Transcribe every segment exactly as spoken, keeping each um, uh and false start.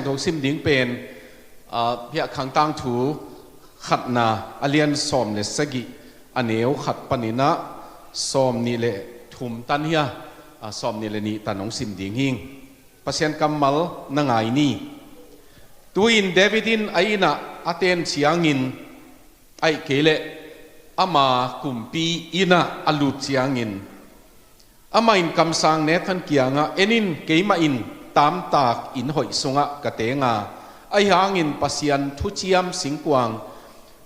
Siangtho sim ding pen, ah, hiah Khangtangthu khatna a lian sawm le sagih, a neu khat panin ah sawm nih le thum tan hiah, ah, sawm nih le nih tan hong sim ding hing. Pasian kammal na ngai ni. Tu-in David in a inn ah a ten ciangin, ahih kei leh ama kumpi inn ah a lut ciangin, amah in kamsang Nathan kiangah, "En in, keimah in taamtak inn hoih sungah ka teng a, ahi hangin Pasian thuciam singkuang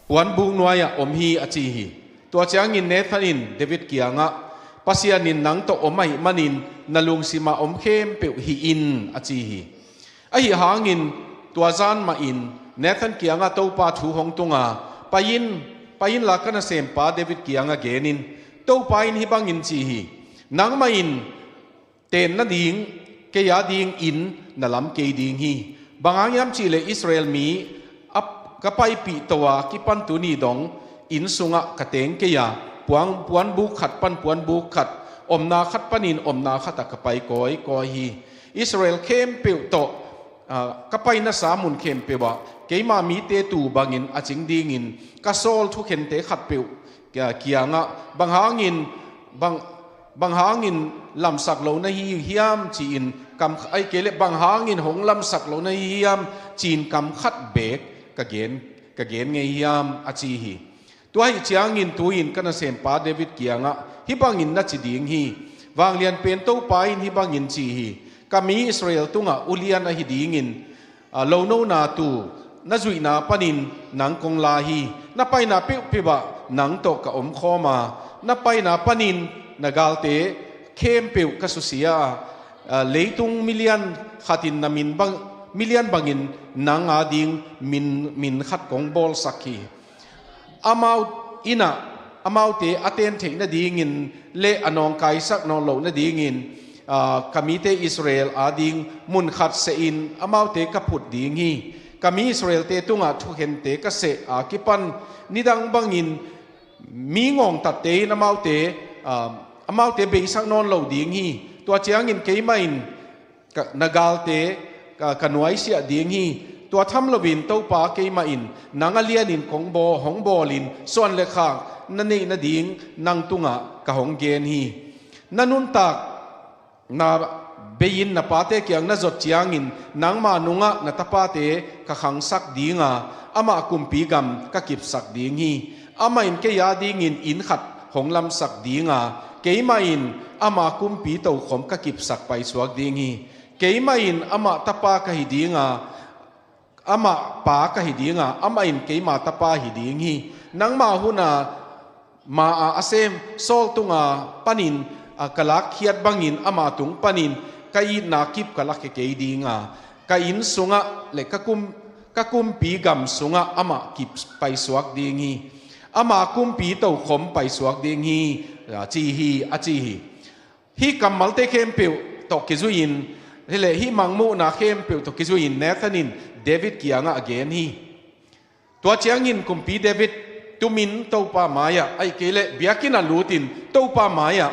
puanbuk nuai-ah om hi," a ci hi. Tua ciangin Nathan in David kiangah, "Pasian in nang tawh om ahih manin na lungsimah om khempeuh hih in," a ci hi. Ahi hangin tua zan mahin Nathan kiangah Topa thu hong tung a, "Pai in, pai inla ka nasempa David kiangah gen in, Topa in hih bangin ci hi, 'Nangmah in ten nading kei a ding inn na lam kei ding hi. Bang hang hiam cih leh Israel mi a ka paipih to a kipan tuni dong inn sungah ka teng kei a, puan, puanbuk khat pan puanbuk khat, omna khat panin omna khatah ka pai kawikawi hi. Israel khempeuh tawh, ah, ka pai nasa mun khempeuh ah keima mite tuu bangin a cing dingin ka sawl thukhente khatpeuh, ah, kiangah, bang hangin, bang, bang hangin lamsak lo na hi hiam ci-in kam, ahih kei leh bang hangin hong lamsak lo na hi hiam ci-in kam khat beek ka gen, ka gen ngei hiam?' a ci hi. Tua ahih ciangin tu-in ka nasempa David kiangah hih bangin na ci ding hi, 'Vanglian pen Topa in hih bangin ci hi, ka mi Israel tungah ulian ahi dingin, ah, lonona tuu na zuihna panin nang kong la hi. Na paina peuhpeuh ah nang tawh ka omkhawm a, na paina panin na galte khempeuh ka susia a, ah, leitung milian khatin na min bang, milian bangin nang a ding min, min khat kong bawlsak hi. Amau inn ah amaute a ten theih nadingin le a nawngkaisak nawn loh nadingin, ah, ka mite Israel a ding mun khat sehin amaute ka phut ding hi. Ka mi Israelte tungah thukhente ka seh a kipan nidang bangin mi ngawngtatte in amaute, ah, amaute beisak nawn lo ding hi. Tua ciangin keimah in ka, na galte ka, ka nuaisiah ding hi. Tua tham loin Topa keimah in nang a lianin kong bawl, hong bawlin suan le khak na neih nading nang tungah ka hong gen hi. Na nuntakna bei-in na pate kiang na zot ciangin nangma nungah na tapate ka khangsak ding a, amah kumpi gam ka kipsak ding hi. Amah in kei a dingin inn khat hong lamsak ding a, keimah in ama kumpi tokhom ka kipsak paisuak ding hi. Keimah in amah tapa ka hi ding a, amah pa ka hi ding a, amah in keima tapa hi ding hi. Nangma hun a, ma-a a sem Saul tunga panin, a, ka lakkhiat bangin ama tung panin ka itna kip ka lakhia kei ding a, ka inn sungah le ka kum, ka kumpi gam sungah amah kip paisuak ding hi. Ama kumpi tokhom paisuak ding hi, a ci hi, a ci hi. Hih kammalte khempeuh tawh kizui-in, hi le hih mangmuhna khempeuh tawh kizui-in Nathan in David kiangah a gen hi. Tua ciangin kumpi David tumin Topa mai-ah, ahih kei leh biakinn ah lutin Topa mai-ah,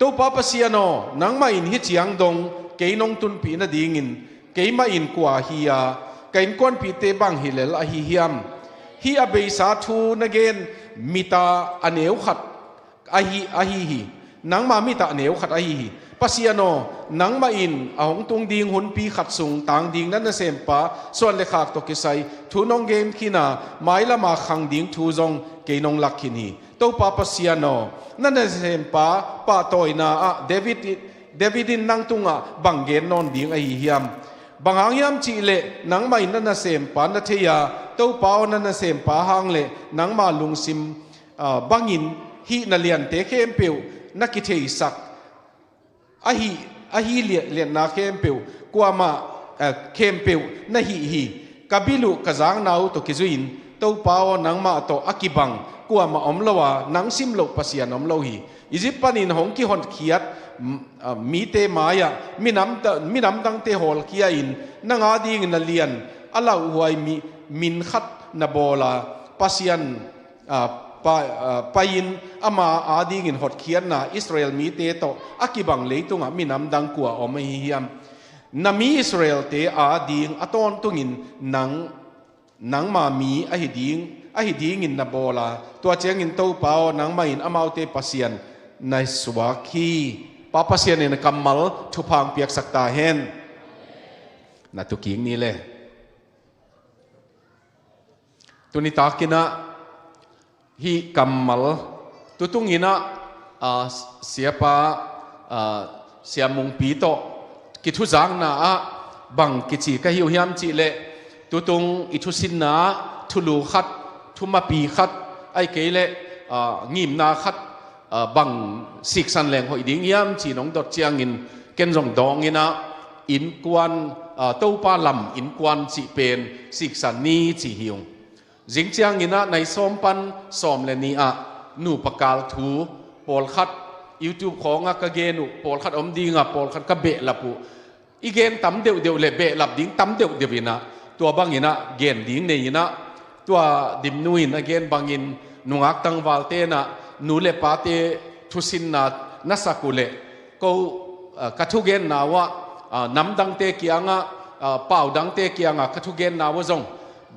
"Topa Pasian aw, nangmah in hih ciang dong kei nong tunpih nadingin keimah in kua hi a, ka innkuanpihte bang hi lel ahi hiam? Hih a beisa thu na gen mit a a neu khat ahi, ahi hi. Nangma mit ah neu khat ahi hi. Pasian aw, nangmah in a hong tung ding hunpi khat sung tang ding na nasempa suan le khak tawh kisai thu nong gen khin a, mailama khang ding thu zong kei nong lak khin hi. Topa Pasian aw, na nasempa pahtawina ah David, David in nang tungah bang gen nawn ding ahi hiam? Bang hang hiam cih leh nangmah in na nasempa na thei a, Topa aw, na nasempa hang le nangma lungsim, ah, bangin hih na liante khempeuh na kitheisak ahi, ahi lian, lianna khempeuh kuamah, ah, khempeuh na hih hi. Ka bil uh ka zakna uh tawh kizui-in Topa aw, nangmah tawh a kibang kuamah om lo a, nang sim loh Pasian om lo hi. Egypt panin hong kihotkhiat, m-, ah, mite mai-ah minam ta-, minam dangte hawlkhia-in nang a dingin na lian a lauhuai mi, min khat na bawl a, Pasian, ah, pa-, ah, pai-in ama a dingin hotkhiatna Israel mite tawh a kibang leitungah minam dang kua om ahi hiam? Na mi Israelte ading a tawntungin nang, nangma mi ahi ding, ahi dingin na bawl a, tua ciangin Topa aw, nangmah in amaute Pasian na suak hi. Pa Pasian in a kammal thupha hong piaksak ta hen. Na tuking ni le. Tuni takin ah hih kammal tutung in ah, ah, siapa, ah, Sia Mungpi tawh kithuzakna ah bang kici ka hi uh hiam cih leh, tutung i thusinna ah thulu khat, thumapi khat, ahih kei leh, ah, ngimna khat, ah, bang siksan leng hoih ding hiam ci nong dot ciangin, ken zong dawng in ah, innkuan, ah, Topa lam innkuan cih pen siksan ni ci hi ung. Zing ciangin ah nai sawm pan sawm le nih ah nupa kal thu pawlkhat YouTube khawngah ka gen uh, pawlkhat om dingah pawlkhat ka behlap uh. I gen tam deuhdeuh le behlap ding tam deuhdeuh in ah, tua bangin ah gen ding nei in ah, tua Dimnu in a gen bangin nungak tangvalte in ah nu le pate thusinna na sak uh leh, ko, ah, ka thugenna uh ah, ah, namdangte kiangah, ah, paudangte kiangah ka thugenna uh ah zong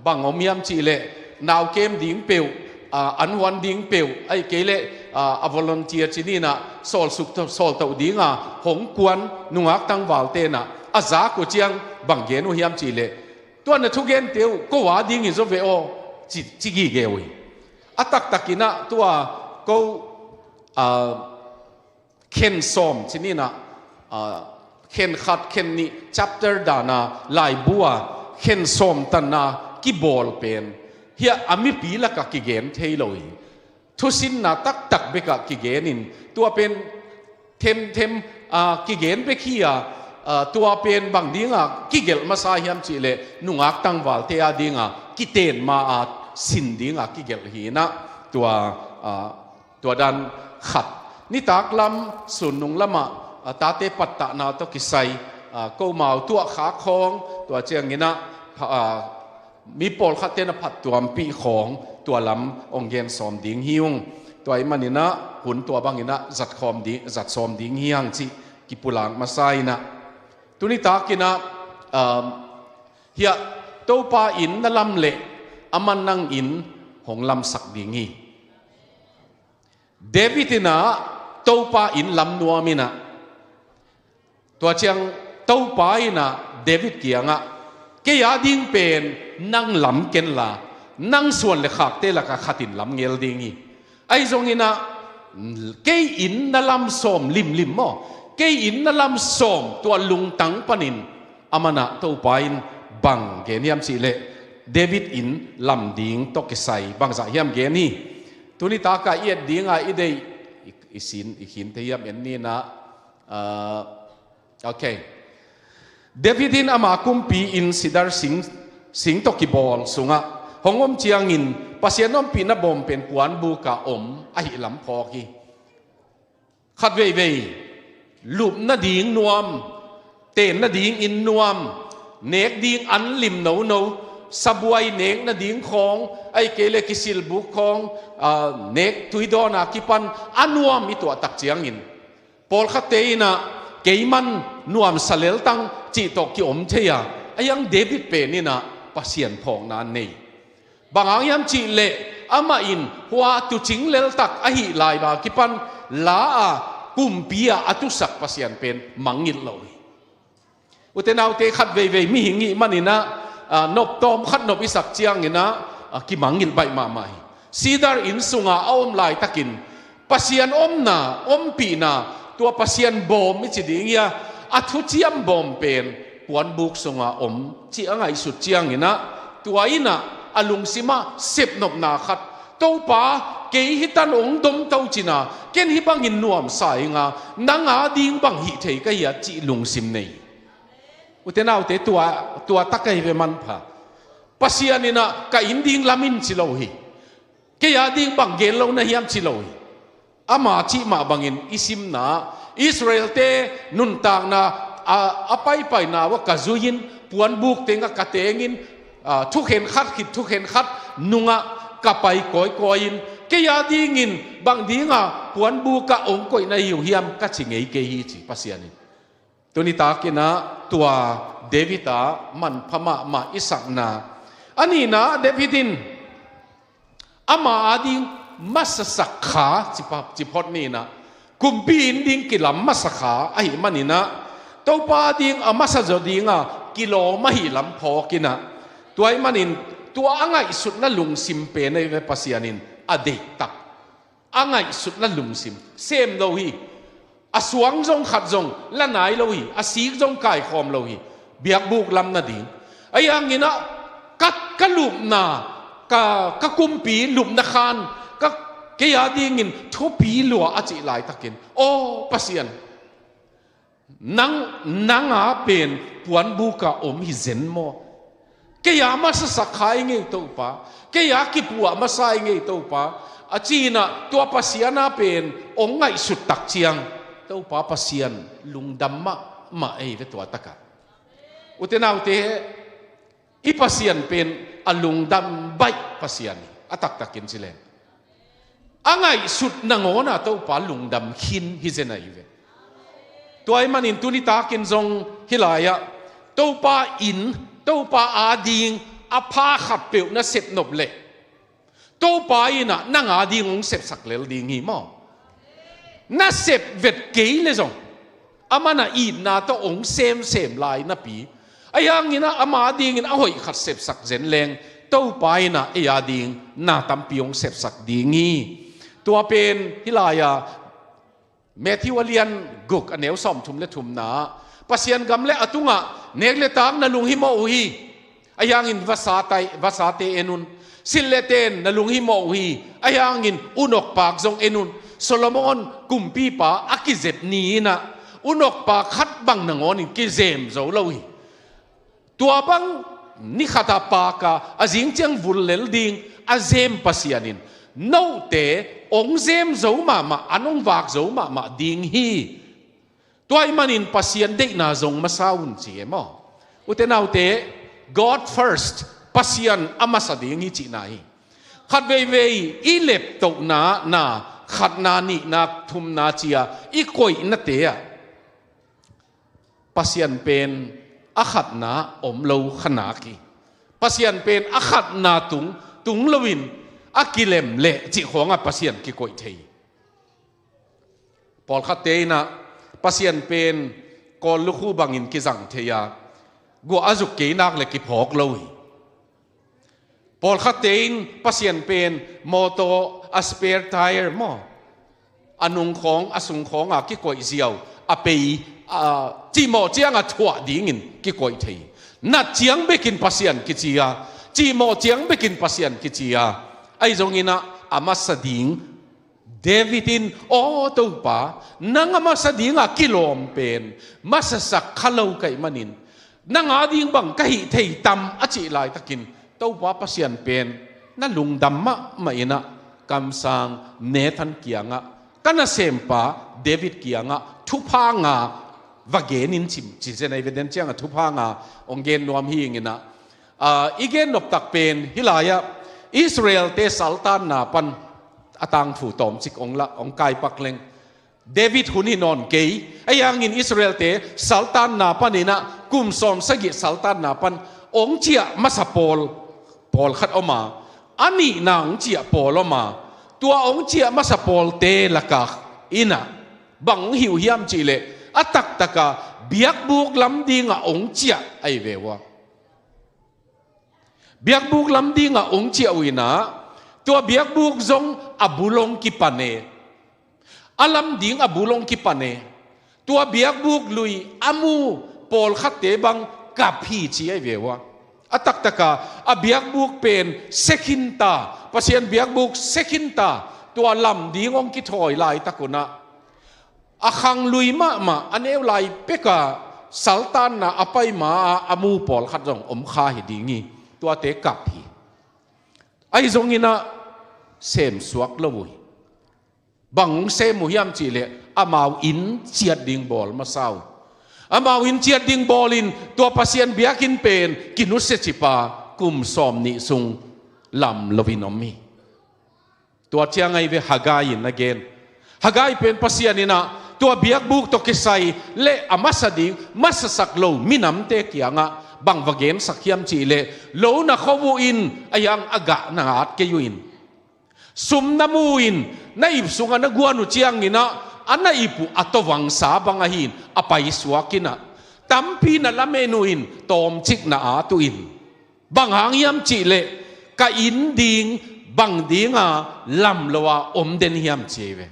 bang om hiam cih leh, nau kem ding peuh, ah, an huan ding peuh, ahih kei leh, ah, a volunteer ci ni in ah, sawlsuk to, sawltoh dinga hong kuan nungak tangvalte in ah a zak uh ciang bang gen uh hiam cih leh, tua na thugente uh ko adingin zaw ve aw, ci, ci gige uh hi. A taktak in ah tua ko, ah, khen sawm ci ni in ah, ah, khen khat, khen nih, chapter dan a laibu ah khen sawm tanna kibawl pen hiah a mipi lakah kigen thei lo hi. Thusinna taktak bekah kigen in, tua pen themthem, ah, kigen bek hi a, ah, tua pen bang dinga kigelh masa hiam cih leh, nungak tangvalte adinga kiten ma-a sin dinga kigelh hi in ah, tua, ah, tua dan khat. Nitak lam, sunnung lamah, ah, tate pattahna tawh kisai, ah, komau tuahkhak khawng, tua ciangin ah, ah, mi pawlkhatte na phattuampih khawng, tua lam hong gen sawm ding hi ung. Tua ahih manin ah hun tua bangin ah zat khawm ding, zat sawm ding hi hang cih kipulak masa in ah. Tuni takin ah, um, hiah Topa in na lam leh, aman nang in hong lamsak ding hi. David in ah Topa in lam nuam in ah, tua ciang Topa in ah David kiangah, kei ading pen nang lam ken la, nang suan le khakte lakah khat in lam ngel ding hi. Ahi zongin ah, kei in na lam sawm limlim maw, kei in na lam sawm tua lungtang panin, aman ah Topa in bang gen hiam cih leh, David in lam ding tawh kisai bangzah hiam gen hi. Tuni takah i et dinga i deih, i, i sin, i khinte hiam en ni in ah, ah, ok. David in ama kumpi inn sidar sing, sing tawh kibawl sungah hong om ciangin Pasian ompihna bawm pen puanbukah om ahih lam phawk hi. Khat veivei, lup nading nuam, ten nading inn nuam, nek ding an lim nono, sabuai nek nading khawng, ahih kei leh kisilbuk khawng, ah, nek tuidawn a kipan a nuam i tuah tak ciangin, pawlkhatte in ah, kei man nuamsa leltang cih tawh ki-om thei a, ahi hang David pen in ah Pasian phawkna nei. Bang hang hiam cih leh, amah in hua tuucing leltak ahih lai-a kipan la a, kumpi a a tuusak Pasian pen mangngilh lo hi. Ute naute, khat veivei mihing i hih manin ah, ah, nop tawm khat nop i sak ciangin ah, ah, kimangngilh baih mahmah hi. Sidar inn sunga a om laitakin Pasian omna, ompihna, tua Pasian bawm i ci ding hia, a thuciam bawm pen puanbuk sunga om cih a ngaihsut ciangin ah, tua in ah a lungsim ah sepnopna khat, Topa, kei hih tan hong domto cin a, ken hih bangin nuamsa ing a, nang ading bang hih thei ka hia cih lungsim nei. Ute naute, tua, tua tak ahi ve manpha. Pasian in ah ka inn ding lam in ci lo hi. Kei ading bang gen lo na hiam ci lo hi. Ama cih mah bangin i simna, Israelte nuntakna a, a paipaina uh ah ka zui-in, puanbuk tengah ka tengin, ah, thukhen khat khit thukhen khat nungah ka pai kawikawi-in, kei adingin bang dinga puanbukah hong koih na hi uh hiam ka ci ngei kei hi, ci Pasian in. Tuni takin ah tua David a manpha mahmah i sakna. A nihna, David in ama ading masasak kha, ci pa-, ci phot ni in ah, kumpi inn ding kilam masa kha ahih manin ah, Topa ading a masa zaw ding a kilawm ahih lam phawk in ah, tua ahih manin tua a ngaihsutna lungsim pen ahi ve, Pasian in a deihtak. A ngaihsutna lungsim sem lo hi. A suang zong khat zong la nai lo hi. A sik zong kaikhawm lo hi. Biakbuk lam nading. Ahi hangin ah ka, ka lupna, ka, ka kumpi lupna khan, ka, kei adingin thupi lua a cih laitakin, aw Pasian, nang, nang a pen puanbuk ah om hi zen maw? Kei a masasak kha i ngei Topa, kei a kipuah masa i ngei Topa, a ci in ah tua Pasian a pen hong ngaihsut tak ciang, Topa Pasian lungdam mahmah ei ve tua takah. Ute naute, i Pasian pen a lungdam baih Pasian hi, a taktakin ci leng. A ngaihsut nangawn a Topa lungdam khin hi zen ahi ve. Tua ahih manin tuni takin zong hih lai-ah Topa inn, Topa ading a pha khat peuh na sep nop leh, Topa in ah nang ading hong sepsak lel ding hi maw? Na sep vet kei le zong, aman a itna tawh hong semsem lai napi, ahi hangin ah ama adingin a hoih khat sepsak zen leng, Topa in ah ei ading na tampi hong sepsak ding hi. Tua pen hih lai-a Matthew a lian guk a neu sawmthum le thumna ah, Pasian gam le a tungah nek le tak na lunghimawh uh hi. Ahi hangin vasate, vasate en un. Silh le ten na lunghimawh uh hi. Ahi hangin unokpak zong en un. Solomon kumpipa a kizep ni in ah unokpak khat bang nangawnin kizem zo lo hi. Tua bang ni khat a pak a, a zing ciang vul lel ding a zem Pasian in note hong zem zo mahmah, an hong vak zo mahmah ding hi. Tua ahih manin Pasian deihna zong masa un ci e maw? Ute naute, God first, Pasian a masa ding hi cihna hi. Khat veivei i leptohna, na, khatna, nihna, thumna ci-a i koihnate ah Pasian pen a khatna om lo kha nak hi. Pasian pen a khatna tung, tung loin a kilem leh cih khawngah Pasian kikoih thei hi. Pawlkhatte in ah Pasian pen Kawl lukhu bangin kizang thei a, guah a zuk kei nak le kiphawk lo hi. Pawlkhatte in Pasian pen mawtaw a spare tyre maw, a nungkhawng, a sungkhawng a kikoih ziau, a pei, a cihmawh ciang a thuah dingin kikoih thei hi. Nat ciang bekin Pasian kici a, cihmawh ciang bekin Pasian kici a, ahi zongin ah a masa ding David in, aw Topa, nang a masa dinga kilawm pen masasak kha lo ka hih manin, nang ading bang ka hih thei tam a cih laitakin, Topa Pasian pen na lungdam mahmah in ah kamsang Nathan kiangah, ka nasempa David kiangah thupha nga va genin cim ci zen ahi ve. Den ciangah thupha nga hong gen nuam hi ing in ah, Aa, i gen noptak pen hih lai-ah Israel-te saltanna pan a tangthu tawmcik hong lah, hong kaipak leng David hun hi nawn kei. Ahi hangin Israel-te saltanna panin ah kum sawmsagih saltanna pan hong ciah masa pawl, pawlkhat om a, a nihna hong ciah pawl om a, tua hong ciah masa pawlte lakah in ah bang hong hi uh hiam cih leh, a taktaka biakbuk lam dingah hong ciah ahi ve uh a. Biakbuk lam dingah hong ciah uh in ah, tua biakbuk zong a bul hong kipan e. A lam ding a bul hong kipan e. Tua biakbuk lui a mu pawlkhatte bang kap hi ci ahi ve uh a. A taktaka a biakbuk pen se khinta, Pasian biakbuk se khinta, tua lam ding hong kithawi laitak un ah, a khanglui mahmah, a neu lai peka saltanna a pai ma-a a mu pawlkhat zong om kha hi ding hi. Tuate kap hi. Ahi zongin ah semsuak lo uh hi. Bang sem uh hiam cih leh amau inn ciat ding bawl masa uh. Amau inn ciat ding bawlin tua Pasian biakinn pen kinusia cip a kum sawmnih sung lam loin om hi. Tua ciang ahi ve Haggai in a gen. Haggai pen Pasian in ah Tua biakbuk tawh kisai le a masa ding, masasak lo minamte kiangah bang va gensak hiam cih leh, lo na kho uh in, a hiang a gah na ngat kei uh in. Sum na mu in, na ip sungah na guan uh ciangin ah, a na ip uh a tawvangsa bang ahi in, a paisuak in ah. Tampi na lamen uh in, tawmcik na at uh in. Bang hang hiam cih leh, ka inn ding, bang dinga lam lo a om den hiam ci hi ve.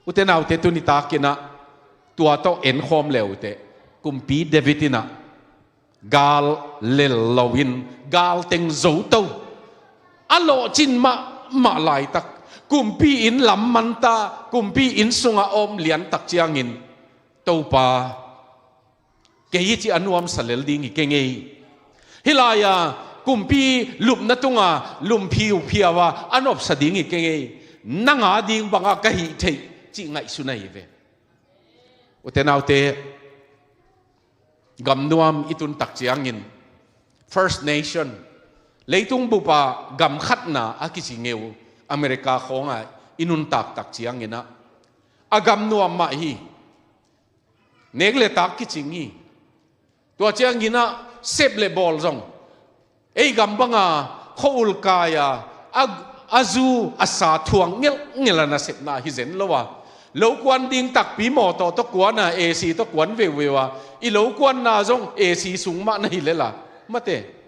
Ute naute, tuni takin ah, tua tawh enkhawm le uh teh. Kumpi David in ah, gal lel lo in, gal teng zo to. A lawhcin mahmah laitak. Kumpi inn lam manta, kumpi inn sungah a om liantak ciangin, Topa, kei hi ci a nuamsa lel ding hi keng ei. Hih lai-a kumpi lupna tunga lum phiuphiau a a nopsa ding hi keng ei. Nang a ding banga ka hih theih cih ngaihsun ahi ve. Ute naute, gamnuam i tun tak ciangin, First Nation, leitung bupa gam khatna a kici ngeu, America khawnga i nuntak tak ciangin ah, a gamnuam mah hi. Nek le tak kicing hi. Tua ciangin ah sep le bawl zong, ei gam banga khua-ul kai-a, a, a zu a sa thuak ngelhngelh a nasepna hi zen lo a. Lo kuan ding takpi mawtaw tawh kuan a, A C tawh kuan veuveu a. I lo kuanna zong A C sung mah na hi lel a. Mate.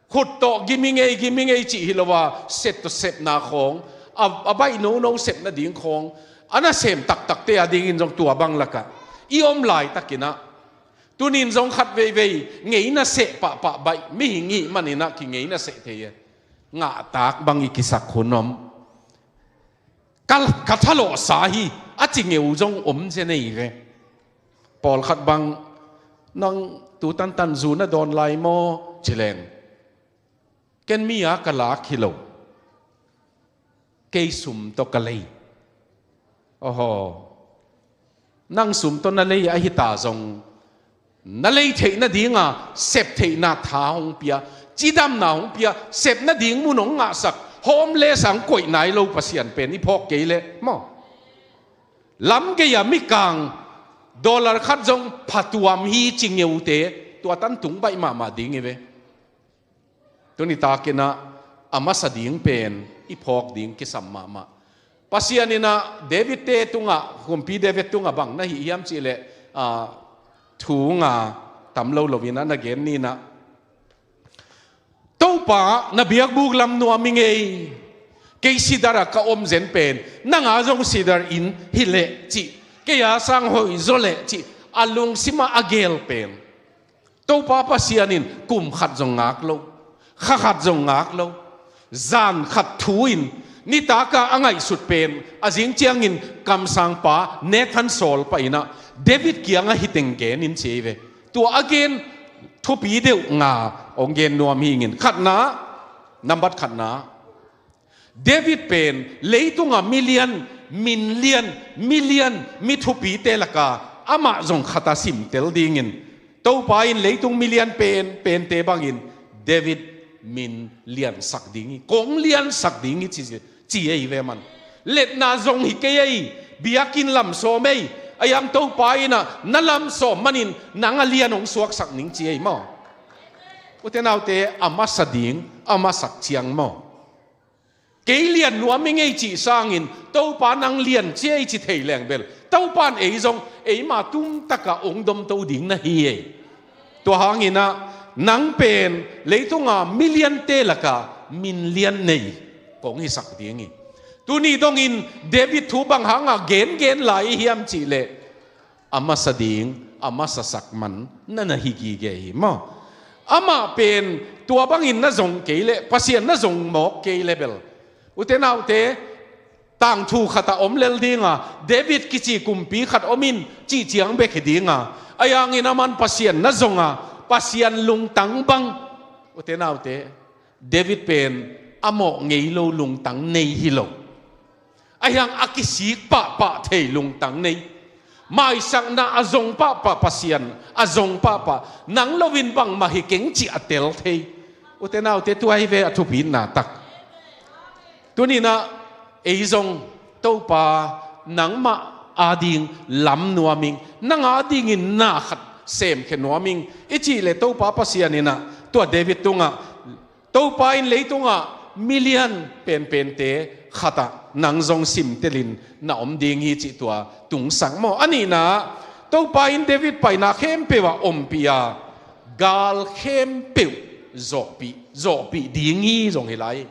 Khut tawh gim ing ei, gim ing ei cih hi lo a, set tawh sepna khawng, a, a baih nono sepna ding khawng, a nasem taktakte a dingin zong tua bang lakah i om laitakin ah, tunin zong khat veivei ngeina seh pahpah baih, mihing hih manin ah kingeina seh thei e. Ngahtak bang i kisak hun om. Ka, ka thalawhsa hi, a ci ngeu zong om zen ei ve. Pawlkhat bang, nang tu tantan zu na dawn lai maw, ci leng, ken mi a ka lak hi lo. Kei sum tawh ka lei. Oho. Nang sum tawh na lei ahi ta zong, na lei theih nadinga sep theihna tha hong pia, cidamna hong pia, sep nading mun hong ngahsak, homeless a hong koih nai lo Pasian pen i phawk kei leh maw? Lam gei-a mikang dollar khat zong phatuam hi ci ngeute, tua tan tung baih mahmah ding hi ve. Tuni takin ah, a masa ding pen i phawk ding kisam mahmah. Pasian in ah David-te tungah, kumpi David tungah bang na hih hiam cih leh, ah, thu nga tam lo loin ah na gen ni in ah, Topa, na biakbuk lam nuam ing ei. Kei sidar a ka om zen pen, nang a zong sidar inn hi leh cih, kei a sang hoih zaw leh cih, a lungsim ah a geel pen. Topa Pasian in kum khat zong ngak lo, kha khat zong ngak lo, zan khat thu in, nitak a a ngaihsut pen, a zing ciangin kamsangpa Nathan sawl pah in ah, David kiangah hih teng gen in ci hi ve. Tua a gen thupi deuh nga hong gen nuam hi ing. Khatna, nambat khatna, David pen leitunga mi lian, min lian, mi lian, mi thupite laka amah zong khat a simtel dingin, Topa in leitung mi lian pen, pente bangin David min liansak ding hi, kong liansak ding hi ci, ci ei ve man. Letna zong hi kei ei, biakinn lam sawm ei, a hiang Topa in ah na lam sawm manin nang a lian hong suaksak ning ci ei maw? Ute naute, a masa ding, a masak ciang maw? Kei lian nuam ing ei cih sangin, Topa nang lian ci ei ci thei leng bel, Topa in ei zong, eima tumtaka hong domto ding na hi ei. Tua hangin ah, nang pen leitunga mi liante laka min lian nei kong hisak ding hi. Tuni dongin David thu bang hanga gengen lai i hiam cih leh, a masa ding, a masasak man na na hi gige hi maw? Amah pen tua bangin na zong kei leh, Pasian na zong mawk kei leh bel, ute naute, tangthu khat a om lel dinga, David kici kumpi khat om in cih ciang bek hi dinga, a hiangin aman Pasian na zonga, Pasian lungtang bang, ute naute, David pen a mawh ngei lo lungtang nei hi lo. A hiang a kisik pahpah thei lungtang nei. Maisakna a zong pahpah Pasian, a zong pahpah, nang loin bangmah hi keng cih a tel thei. Ute naute, tua hi ve a thupina tak. Tuninah ei zong, Topa, nangmah ading lam nuam ing, nang adingin na khat semkhia nuam ing i cih leh Topa Pasian in ah tua David tungah, Topa in leitungah milian penpente khatah nang zong simtelin na om ding hi cih tua tungsak maw? A nihna ah Topa in David paina khempeuh ah ompih a, gal khempeuh zawhpih, zawhpih ding hi zong hi lai.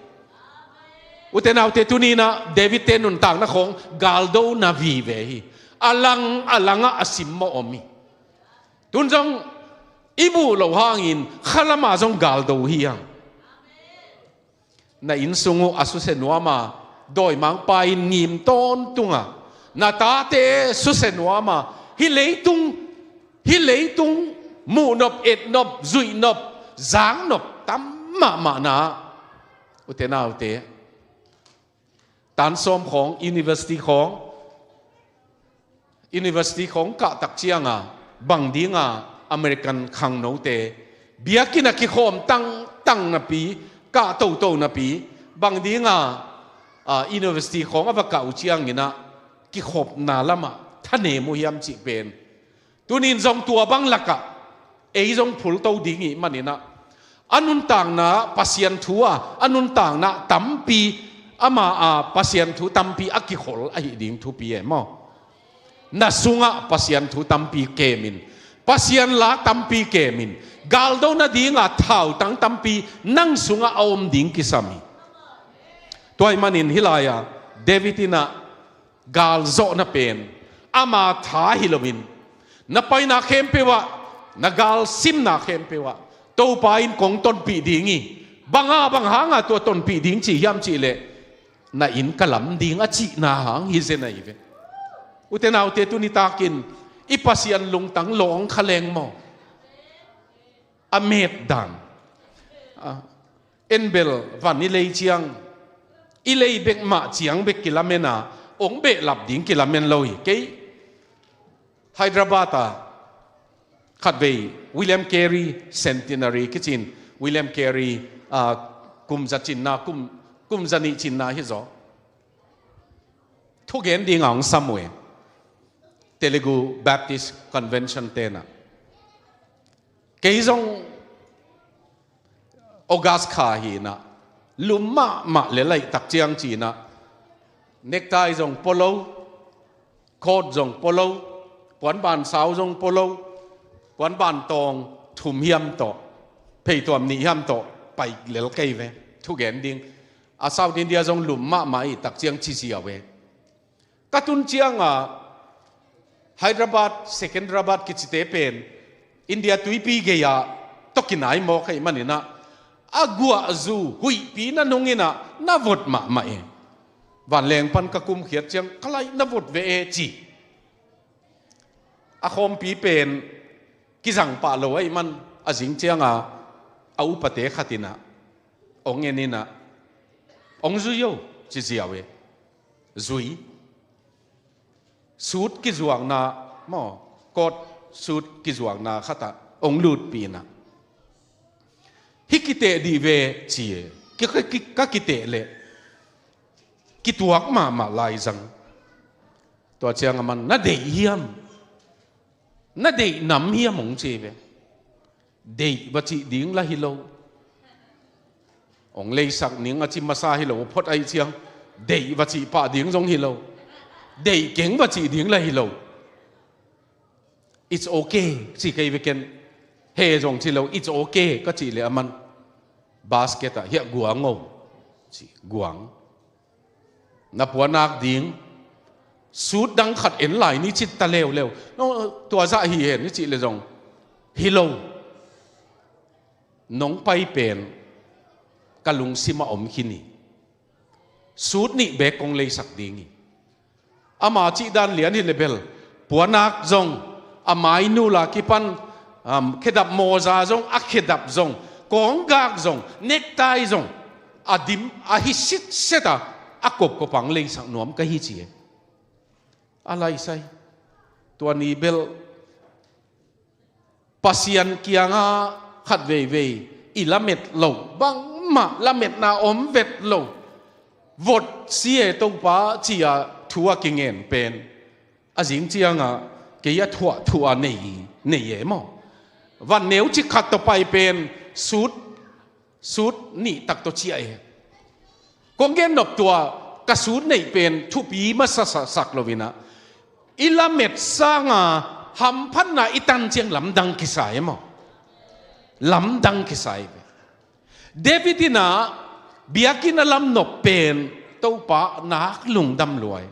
Ute naute, tuni-in ah David-te nuntakna khawng galdona vive hi. A lang a langah a simmawh om hi. Tun zong i muh loh hangin khalam ah zong galdo hi hang. Na inn sung uh a susia nuam a, dawimangpa in ngim tawntung a, na tate susia nuam a, hih leitung, hih leitung muhnop, etnop, zuihnop, zaknop tam mahmahna ah, ute naute, tan sawm khawng, university khawng, university khawng kah tak ciang a, bang ding a American khangnote biakinn ah kikhawm tangtang napi, kah toto napi, bang ding a, a, university khawng a va kah uh ciangin ah kikhopna lamah thanem uh hiam cih pen. Tuni-in zong tua bang lakah ei zong phulto ding ih manin ah, a nuntakna Pasian thu a, a nuntakna tampi, ama a Pasian thu tampi a kikhol ahi ding thupi e maw? Na sungah Pasian thu tampi kemin, Pasian la tampi kemin, galdo nadinga thautang tampi nang sungah a om ding kisam hi. Tua ahih manin hih lai-a David in ah galzawhna pen ama tha hi loin, na paina khempeuh ah, na galsimna khempeuh ah Topa in kong tonpih ding hi. Banga, bang hanga tua tonpih ding ci hiam cih leh, na inn ka lam ding a cihna hang hi zen ahi ve. Ute naute, tuni takin i Pasian lungtang lawng kha leng maw? A met dan. A, en bel van i lei ciang, i lei bek mah ciang bek kilamen a, ong behlap ding kilamen lo hi. Kei Hyderabad ah khatvei William Carey centenary kicin, William Carey, a, kum za cinna, kum, kum za nih cinna hi zaw. Thugen dinga hong sam uh e, Telugu Baptist Convention tenah. Kei zong August kha hi-in ah, lum mahmah le laih tak ciang ci-in ah, necktie zong pua lo, coat zong pua lo, puanban sau zong pua lo, puanban tawng thum hiam tawh, pheituam nih hiam tawh pai lel kei ve. Thugen ding, a South India zong lum mahmah ih tak ciang ci ziau e. Ka tun ciang a, Hyderabad, Secunderabad kicite pen India tuipi gei-ah tawh kinai mawk ahih manin ah, a guahzu huihpi na nung in ah na vot mahmah e. Vanleng pan ka kumkhiat ciang ka laih na vot ve e ci. A khawmpi pen kizang pah lo ahih man a zing ciang a, a upate khat in ah ong en in ah, ong zui o ci ziau e. Zui. Suit kizuakna maw, coat suit kizuakna khatah ong lutpih in ah, hih kiteh dih ve ci e. Ki, ki, ka kiteh leh kituak mahmah laizang. Tua ciang a man, na deih hiam? Na deih nam hiam ong ci ve. Deih va cih ding la hi lo. Ong leisak ning a ci masa hi lo, phot ahih ciang deih va cih pah ding zong hi lo. Deih keng va cih ding la hi lo. It's okay ci kei ve ken. He zong ci lo, it's okay ka cih leh a man, basket ah hiah guang o ci, guang. Na puanak ding suit dang khat en lai ni cit ta leuleu. No, tua zah hi hen ni cih leh zong hi lo. Nong pai pen ka lungsim ah om khin hi. Suit nih bek kong leisak ding hi. Ama cih dan lian hi leh bel, puanak zong, a mainul a kipan, um, khedap mawza zong, a khedap zong, kawnggak zong, necktie zong, a dim, a hi sitset a, a kopkop ang leisak nuam ka hi ci e. A laisai. Tua ni bel Pasian kiangah khat veivei i lamet loh, bangmah lametna om vet lo. Vot si e Topa ci-a thu a kingen pen, a zing ciangah kei a thuah thuah nei, nei e maw. Van neu cik khat tawh pai pen suit, suit nih tak tawh ciah e. Kong gen nop tua, ka suit neih pen thupi masa sa-, sak lo inah, i lamet sanga hamphatna i tan ciang lamdang kisa e maw. Lamdang kisa e. David inah biakinn a lam nop pen Topa nak lungdam lua e.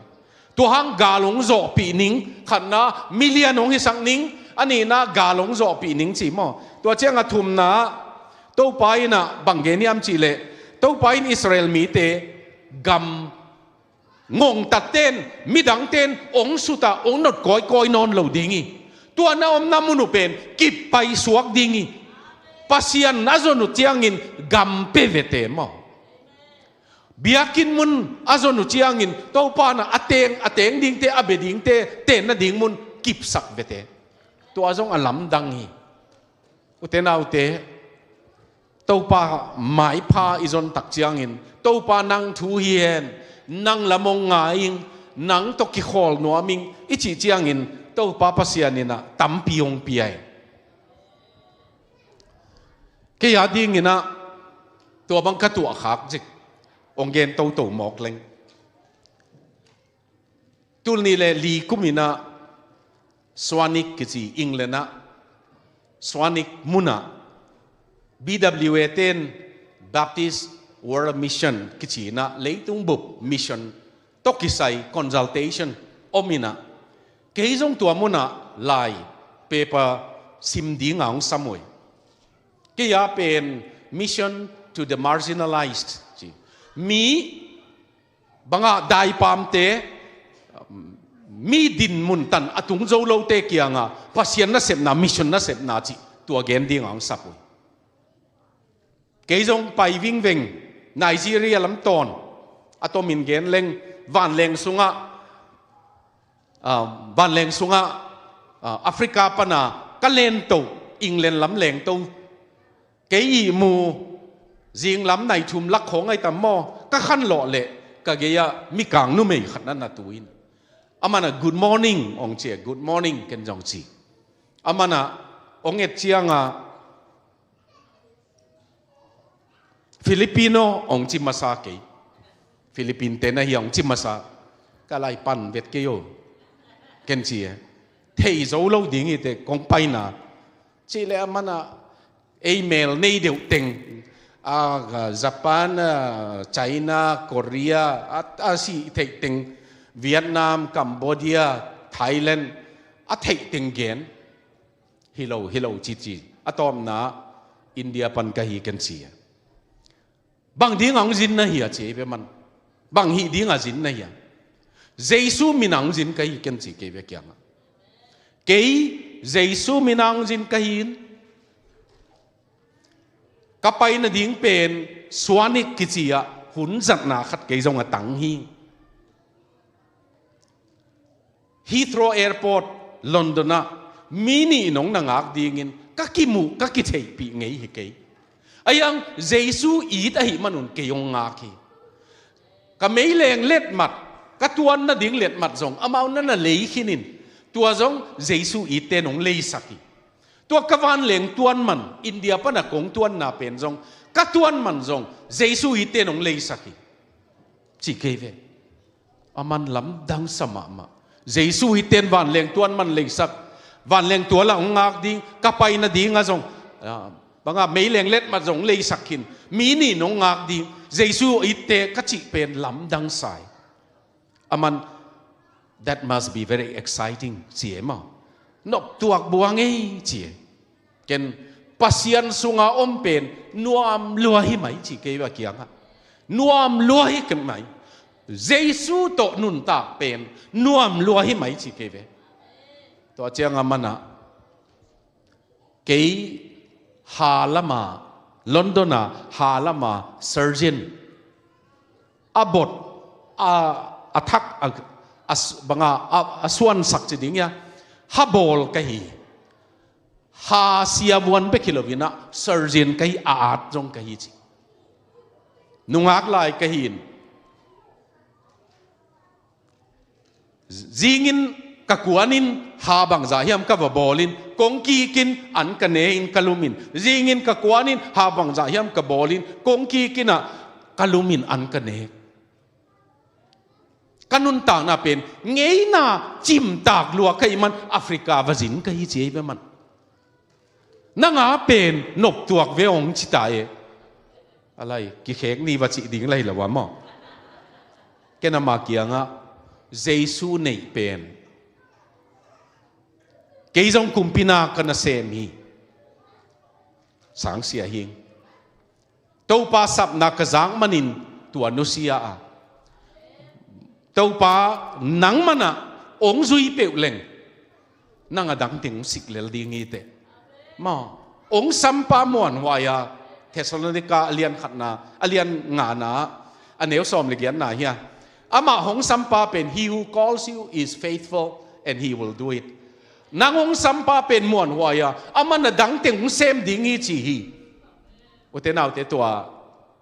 Tua hang gal hong zawhpih ning, khatna milian hong hisak ning, a nihna gal hong zawhpih ning ci maw. Tua ciang a thumna Topa inah bang gen hiam cihleh, Topa in Israel mite gam ngongtatten, midangten hong sutah hong not kawikawi nawn lo ding hi. Tua na omna mun uh pen kip paisuak ding hi. Pasian a zon uh ciangin gam pe vete maw. Biakinn mun a zon uh ciangin Topa na a teng, a teng dingte, a bia dingte, tenna ding mun kipsak vete. Tua zong a lamdang hi. Ute naute, Topa maipha i zon tak ciangin, Topa nang thu hi hen, nang lam hong ngai ing, nang tawh kikhawl nuam ing i cih ciangin, Topa Pasian inah tampi hong pia hi. Kei a dinginah tua bang ka tuahkhak zik hong gen toto mawk leng. Tul nih le li kum inah Swanwick kici England ah, Swanwick munah B W A ten Baptist World Mission kici inah leitung bup mission tawh kisai consultation om inah, kei zong tua munah lai paper sim dinga hong sam uh hi. Kei a pen Mission to the Marginalized ci. Mi bangah daipamte, mi din mun tan a tung zo lote kiangah Pasian nasepna, mission nasepna cih tua gen dinga hong sap uh hi. Kei zong pai vingveng Nigeria lam tawn, a tomin gen leng, vanleng sungah, ah, vanleng sungah, ah, Africa pana ka lento, England lam lengto. Kei ihmu zinglam nai thum lak khawng ai tam maw, ka khanlawh leh ka gei-ah mikang numei khat na na tu in, aman a good morning hong ci a, good morning ken zong ci. Aman a hong et cianga Filipino hong ci masa kei. Philippine te na hi hong ci masa, ka lai pan vet kei o ken ci e. Thei zo lo ding hi te kong paina. Cih leh aman a ei mel nei deuh teng, a, Japan, a, China, Korea, a, a si theih teng, Vietnam, Cambodia, Thailand, a theih teng gen. Hi lo, hi lo cici. A tawpna India pan ka hi ken ci a. Bang ding a hong zin na hi a ci ei ve man. Bang hih ding a zin na hi a. Jesu min a hong zin ka hi ken ci kei ve kiangah. Kei Jesu min a hong zin ka hi in. Ka pai nading pen Swanwick kici ah hun zatna khat kei zong a tang hi. Heathrow Airport, London ah mi nih in hong na ngak dingin ka kimuh, ka kitheihpih ngei hi kei. Ahi hang Jesu it ahih manun kei hong ngak hi. Ka meileng letmat, ka tuan nading letmat zong amau na na lei khinin, tua zong Jesu itte in hong leisak hi. Tua ka vanleng tuan man, India pana kong tuanna pen zong, ka tuan man zong Jesu itte in hong leisak hi. Ci kei ve. Aman lamdang sa mahmah. Jesu itte in vanleng tuan man leisak, vanleng tua lah hong ngak ding, ka pai nading a zong, ah, bangah meileng letmat zong leisak khin, mi nih in hong ngak ding, Jesu itte ka cih pen lamdang sa hi. Aman, that must be very exciting, ci e maw. Noptuak buang ei, ci e. Ken Pasian sunga om pen nuam lua hi mai ci kei ve a kiangah. Nuam lua hi kei mai. Jesu tawh nuntak pen nuam lua hi mai ci kei ve. Tua ciang aman ah kei ha lama, London a ha lama surgeon a bot, a, a thak, a, a s-, banga, a, a suansak ci ding hia, ha bawl ka hi. Ha siavuan bek hi loinah surgeon ka hi, a at zong ka hi ci. Nungak lai ka hi in. Zingin Ka kuanin ha bangzah hiam ka va bawlin kong kikin an ka ne in ka lumin, zingin ka kuanin ha bangzah hiam ka bawlin kong kikin ah ka lumin an ka ne. Ka nuntakna pen ngeina cimtak lua ka hih man Africa va zin ka hi ci ei ve man. Nanga pen noptuak ve hong ci ta e. A lai kikhek ni va cih ding lai lo a maw? Ken ama kiangah Jesu neih pen kei zong kumpi na ka nasem hi. Sangsia hing. Topa sapna ka zak manin tua nusia a, Topa nangmah na hong zui peuh leng nang a dangteng hong sik lel ding hi teh. Maw, hong sampa muanhuai a, Thessalonica a lian khatna, a lian ngana, a neu sawm le giatna hi a. Amah hong sampa pen, "He who calls you is faithful and he will do it." Nang hong sampa pen muanhuai a, amah na dangteng hong sem ding hi ci hi. Ute naute, tua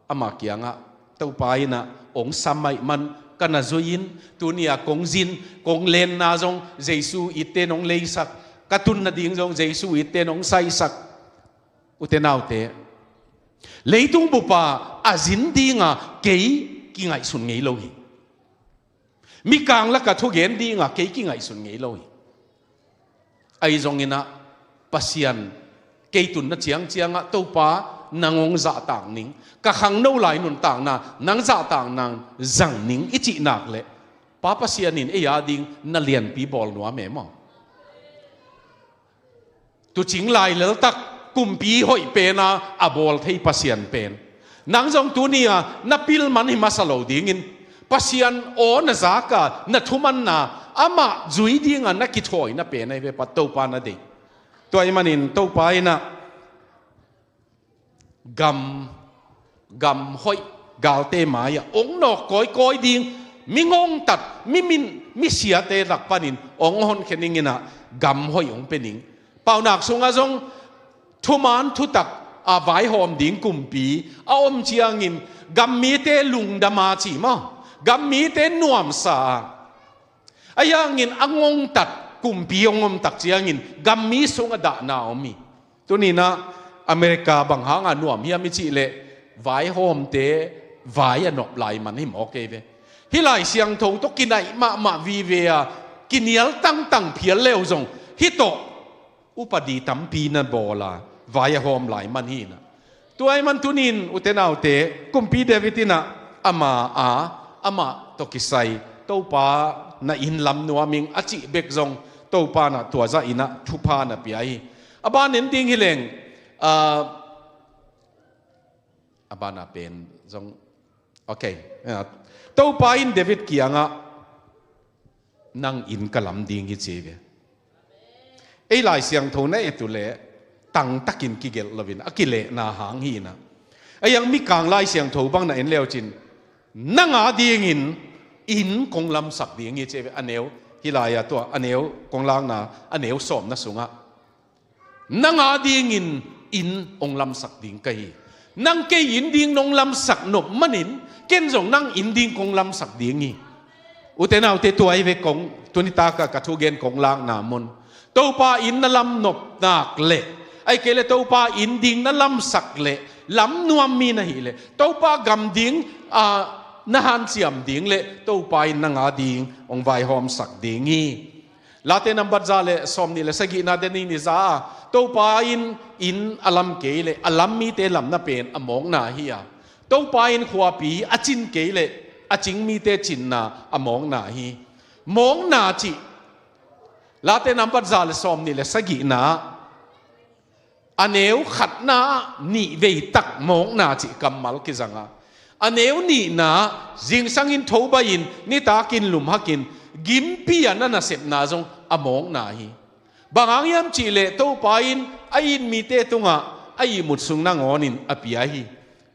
ama kiangah Topa in ah hong sam ahih man ka na zui in, tuni a kong zin, kong lenna zong Jesu itte nong leisak, ka tun nading zong Jesu itte nong saisak. Ute naute, leitung bupa a zin dinga kei kingaihsun ngei lo hi. Mikang laka thugen dinga kei kingaihsun ngei lo hi. Ahi zongin ah Pasian kei tunna ciangciangah Topa nang hong zahtak ning, ka khangno lai nuntakna nang zahtak nang zang ning i cih nak leh Pa Pasian in ei a ding na lianpi bawl nuam e maw? Tucing lai leltak kumpi hoih pena a bawl thei Pasian pen nang zong tuni a na pil man hi masa lo dingin, Pasian aw na zaka na thumanna amah zui dinga na kithawina pen ahi ve, pat Topa na deih. Tua ahih manin Topa in ah gam, gam hoih galte mai-ah hong nawk kawikawi ding, mi ngongtat, mi min, mi siate lak panin hong honkhia ning in ah gam hoih hong pia ning. Paunak sungah zong thuman thutak a vaihawm ding kumpi a om ciangin gam mite lungdam a ci maw, gam mite nuamsa a, ahi hangin a ngongtat kumpi hong om tak ciangin gam mi sungah dahna om hi. Tuni in ah America bang hanga nuam hiam i cih leh vaihawmte vai a nop lai man hi mawk ei ve. Hih Lai Siangtho tawh kinaih mahmah vive a kinial tangtang phial leu zong hih tawh upadi tampi na bawl a vai a hawm lai man hi in ah. Tua ahih man tunin ute naute, kumpi David in ah ama a, amah tawh kisai Topa na inn lam nuam ing a cih bek zong Topa in ah tua zah in ah thupha na pia hi. A ban en ding hi leng, ah, a ban a pen zong, okay. Ah, Topa in David kiangah nang inn ka lam ding hi ci ve. Ei Lai Siangtho na et uh leh tangtakin kigel loin a kilehna hang hi in ah. Ahi hang Mikang Lai Siangtho bang na en leu cin nang a dingin inn kong lamsak ding hi ci ve. A neu, hih lai-ah tua a neu kong lakna a neu sawmna sungah nang a dingin inn hong lamsak ding ka hi. Nang kei inn ding nong lamsak nop manin ken zong nang inn ding kong lamsak ding hi. Ute naute, tua hi ve kong tuni taka ka thugen kong lakna mun. Topa inn na lam nop nak leh, ahih kei leh Topa inn ding na lamsak leh lam nuam mi na hih leh, Topa gam ding, ah, na hanciam ding leh Topa in nang a ding hong vaihawmsak ding hi. Late nambat za le sawmnih le sagihna, Daniel in a za a, Topa in inn a lam kei leh a lam mite lamna pen a mawkna hi a, Topa in khuapi a cin kei leh a cing mite cinna a mawkna hi. Mawkna cih Late nambat za le sawmnih le sagihna a neu khatna ah nih veitak mawkna cih kammal kizang a, a neu nihna zingsangin thobai-in nitakin lumhakin gimpi a na nasepna zong a mawkna hi. Bang hang hiam cih leh Topa in a it mite tungah a ihmut sung nangawnin a pia hi.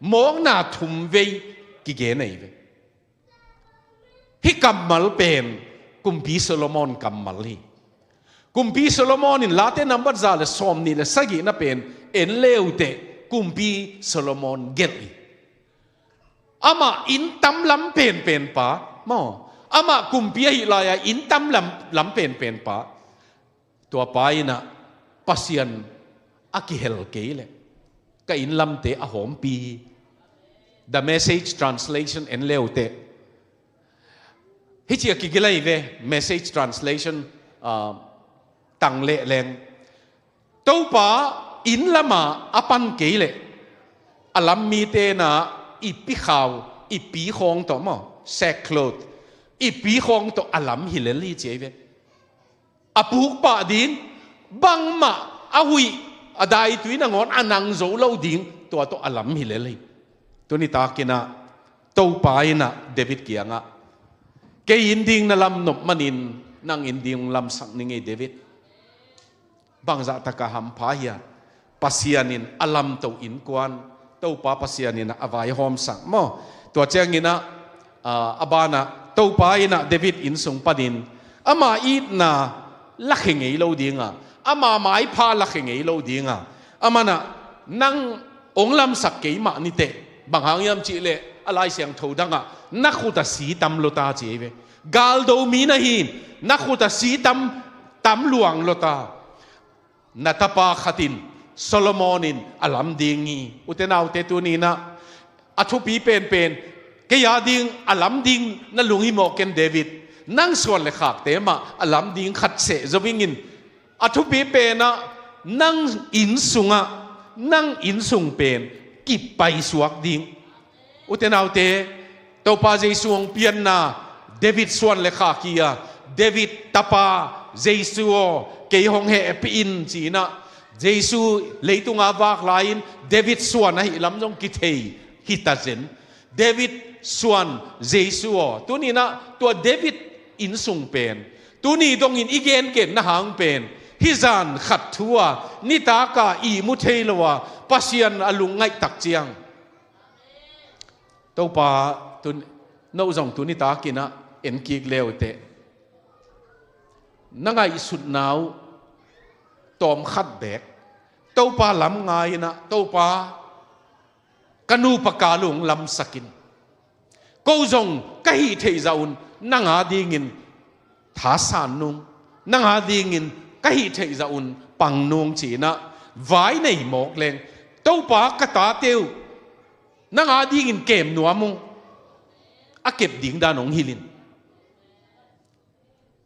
Mawkna thum vei kigen ahi ve. Hih kammal pen Kumpi Solomon kammal hi. Kumpi Solomon in Late nambat za le sawmnih le sagihna pen en le uh teh Kumpi Solomon gelh hi. Amah inn tam lam penpen pa maw, Amah kumpi ahih lai-a inn tam lam, lam penpen pa, tua pa in ah Pasian a kihel kei leh ka inn lamte a hawmpi hi. The Message Translation en le uh teh. Hih ci a kigilai ve, Message Translation, ah, tang leh leng. Topa inn lamah a pan kei leh a lam mite in ah i pikhau, i pikhawng tawh maw, sackcloth, i pikhawng tawh a lam hi lel hi ci ei ve. A puk pah ding, bangmah a huih, a daitui nangawn a nang zo lo ding, tua tawh a lam hi lel hi. Tuni takin ah Topa in ah David kiangah, kei inn ding na lam nop manin nang inn ding lamsak ning ei David. Bangzah taka hampha hiam? Pasian in a lamto innkuan Topa Pasian in a vaihawmsak maw? Tua ciangin ah, ah, a banah Topa in ah David inn sung panin ama itna lakhia ngei lo dinga, ama maipha lakhia ngei lo dinga, aman ah nang hong lamsak kei mah ni teh. Bang hang hiam cih leh a Lai Siangtho dangah na khut ah si tam lua ta ci ei ve. Galdo mi na hi in, na khut ah si tam, tam luang lua ta. Na tapa khat in, Solomon in a lam ding hi. Ute naute, tuni in ah a thupi penpen, kei a ding a lam ding na lunghimawh ken David. Nang suan le khakte mah a lam ding khat seh zo ing in. A thupi pen ah nang inn sungah, nang inn sung pen kipaisuak ding. Ute naute, Topa Jesu hong pianna, David suan le khak hi a, David tapa Jesu aw, kei hong hehpih in ci-in ah, Jesu leitunga vak lai-in David suan ahih lam zong kithei hi ta zen. David suan Jesu aw, tuni in ah tua David inn sung pen, tuni dongin i gengenna hang pen, hih zan khat thu a, nitak a ihmu thei lo a, Pasian a lungngaih tak ciang. Topa, tun, no zong tuni takin ah en kik le uh teh. Na ngaihsutna uh tawm khat beek Topa lam ngai in ah, Topa, ka nupa Kal uh hong lamsak in. Ko zong ka hih theih zah un nang a dingin thasan nung, nang a dingin ka hih theih zah un pang nung ci-in ah vai nei mawk leng, Topa, ka tate uh nang a dingin kem nuam ung, a kep ding dan hong hilh in.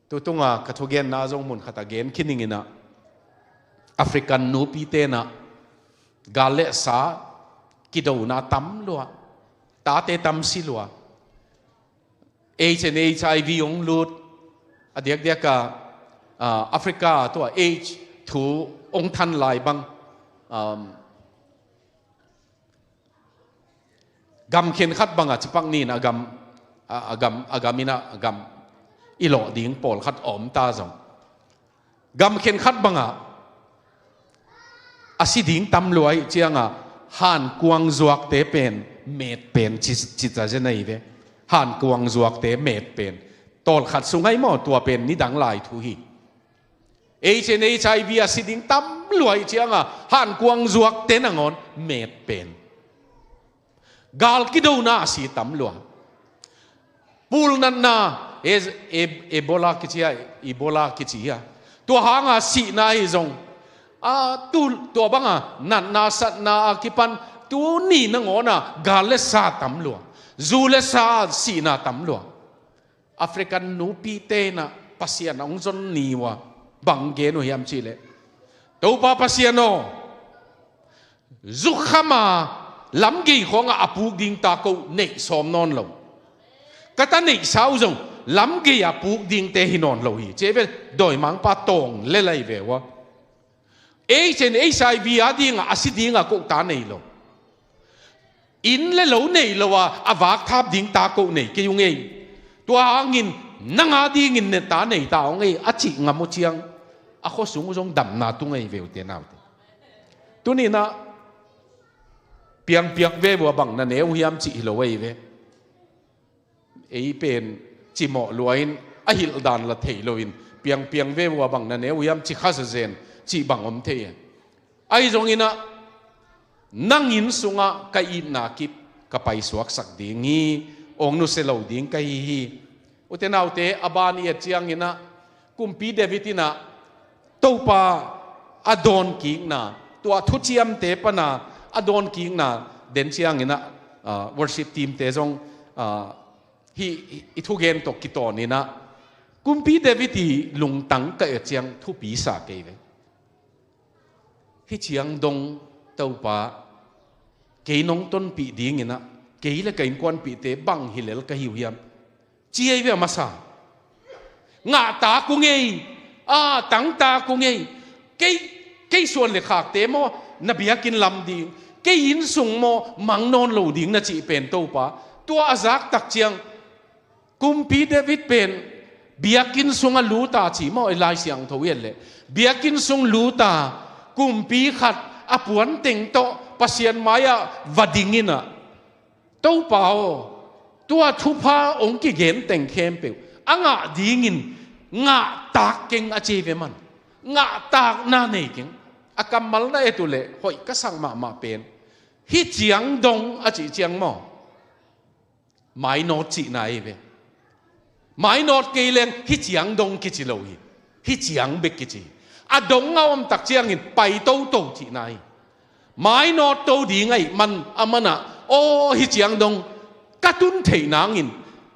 Tutunga ka thugenna zong mun khat a gen khin ing in ah, African nupite in ah gal le sa kidona tam lua, tate tam si lua. H and H I V hong lut, a diakdiak a, ah, Africa tua H thu hong than lai bang, um, gam khenkhat bangah cipak ni in a gam, a, a gam, a gam in ah, a gam i lawh ding pawlkhat a om ta zong, gam khenkhat bangah a si ding tam lua ahih ciangah hankuang zuakte pen met pen ci, ci ta zen ahi ve. Hankuang zuakte met pen, tawlkhat sung ahi maw, tua pen nidang lai thu hi. H and H I V a si ding tam lua ahih ciangah hankuang zuakte nangawn met pen, gal kidona a si tam lua. Pulnatna, e, e, Ebola kici a, Ebola kici a, tua hanga sihna hi zong, a, tu, tua banga natna satna a kipan tuni nangawn a gal le sa tam lua, zu le sa sihna tam lua. African nupite in ah Pasian a hong zon ni uh a, bang gen uh hiam cih leh, Topa Pasian aw, zukham a lamgei khawngah a puk ding ta ko neih sawm nawn lo. Ka ta neihsa uh zong lamgei a puk dingte hi nawn lo hi. Ci ei ve, dawimangpa tawng le lai ve uh a. H and H I V a dingah a si dingah ko ta nei lo. Inn le lo nei lo a, a vakthap ding ta ko nei kei ung ei. Tua hangin nang a dingin ne ta nei ta ung ei, a cih ngam uh ciang, a khuasung uh zong damna tung ei ve ute naute. Tuni in ah piangpiak ve uh a bang na ne uh hiam cih hi lo ei ve. Ei pen cimawh lua in, a hilh dan la thei loin, piangpiang ve uh a bang na ne uh hiam ci kha zazen cih bang om thei e. Ahi zongin ah, nang inn sungah ka itna kip ka paisuaksak ding hi, hong nusia lo ding ka hi hi. Ute naute, a ban i et ciangin ah, Kumpi David in ah Topa a dawnkikna, tua thuciamte pana a dawnkikna den ciangin ah, ah, worship teamte zong, ah, hih i thugen tawh kitawnin ah, Kumpi David i lungtang ka et ciang thupi sa kei ve. Hih ciang dong Topa, kei nong tonpih dingin ah, kei le ka innkuanpihte bang hi lel ka hi uh hiam, ci ei ve a masa. Ngahtak uh ngei, a tangtak uh ngei. Kei, kei suan le khakte maw na biakinn lam ding, kei inn sung maw mang nawn lo ding na cih pen Topa, tua a zak tak ciang, Kumpi David pen biakinn sungah luta ci maw, i Lai Siangtho i et leh, biakinn sung luta, kumpi khat a puan teng tawh Pasian mai-ah va dingin ah, Topa aw, tua thupha hong kigen teng khempeuh a ngah dingin ngahtak keng a ci ei ve man. Ngahtakna nei keng. A kammal na et uh leh hoih ka sak mahmah pen, hih ciang dong a cih ciang maw, mainawt cihna ei ve. Mainawt kei leng hih ciang dong kici lo hi. Hih ciang bek kici hi. A dong a om tak ciangin pai toto cihna hi. Mainawt to ding ahih man a manah, aw, hih ciang dong ka tun theih nangin,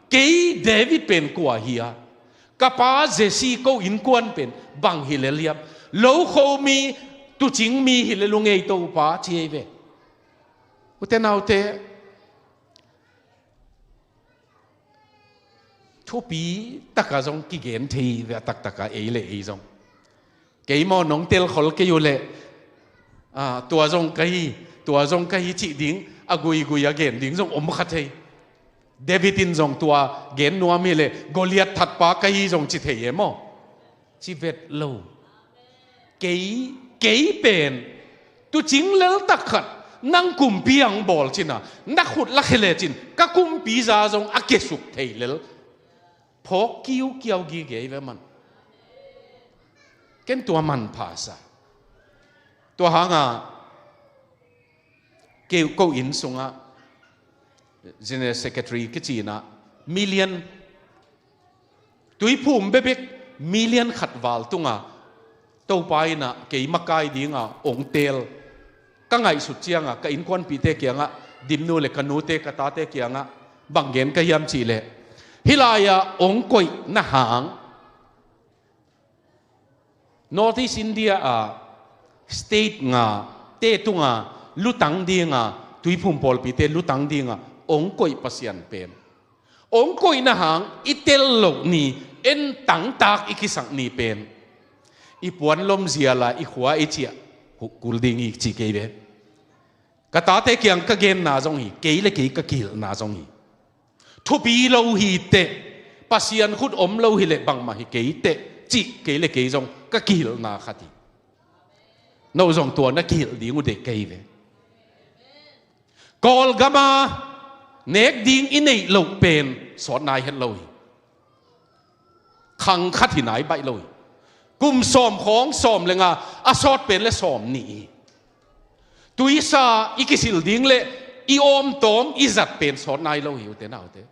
kei David pen kua hi a, ka pa Jesse ko innkuan pen bang hi lel hiam, lokho mi, tuucing mi hi lel ung ei Topa, ci ei ve. Ute naute, thupi taka zong kigen thei ve a taktaka ei le ei zong. Kei maw nong telkhol kei uh leh, ah, tua zong ka hi, tua zong ka hi cih ding, a guigui a gen ding zong om kha thei. David in zong tua gen nuam hi leh, Goliath thatpa ka hi zong ci thei e maw? Ci vet lo. Kei, kei pen tuucing lel tak khat, nang kumpi ang bawl cin a, na khut la khia lecin ka kumpi za zong a kiasuk thei lel. Phawk kiukiau gige ei ve man. Ken tua manpha sa. Tua hanga kei ko inn sungah General Secretary kici in ah, million, tuiphum bekbek million khat val tunga Topa in ah kei makai dinga hong teel ka ngaihsut cianga, ka innkuanpihte kiangah, Dimnu le ka nute, ka tate kiangah bang gen ka hiam cih leh, hih lai-ah hong koihna hang North East India ah state nga te tunga lutang dinga, tuiphum pawlpite lutang dinga hong koih Pasian pen, hong koihna hang i tel loh ni, en tangtak i kisak ni pen, i puan lom ziala i khua i ciah kul ding hi ci kei ve. Ka tate kiang ka genna zong hi, kei le kei ka kihilhna zong hi. Thupi lo hi teh, Pasian khut om lo hi leh bangmah hi kei teh cih kei le kei zong ka kihilhna khat hi. No zong tua na kihilh ding uh deih ka hi ve. Kawlgama nek ding i neih loh pen sawt nai het lo hi. Khang khat hi nai baih lo hi. Kum sawm khawng sawm le nga, a sawt pen le sawm nih hi. Tuisa i kisil ding le i awmtawm i zat pen sawt nai lo hi, ute naute.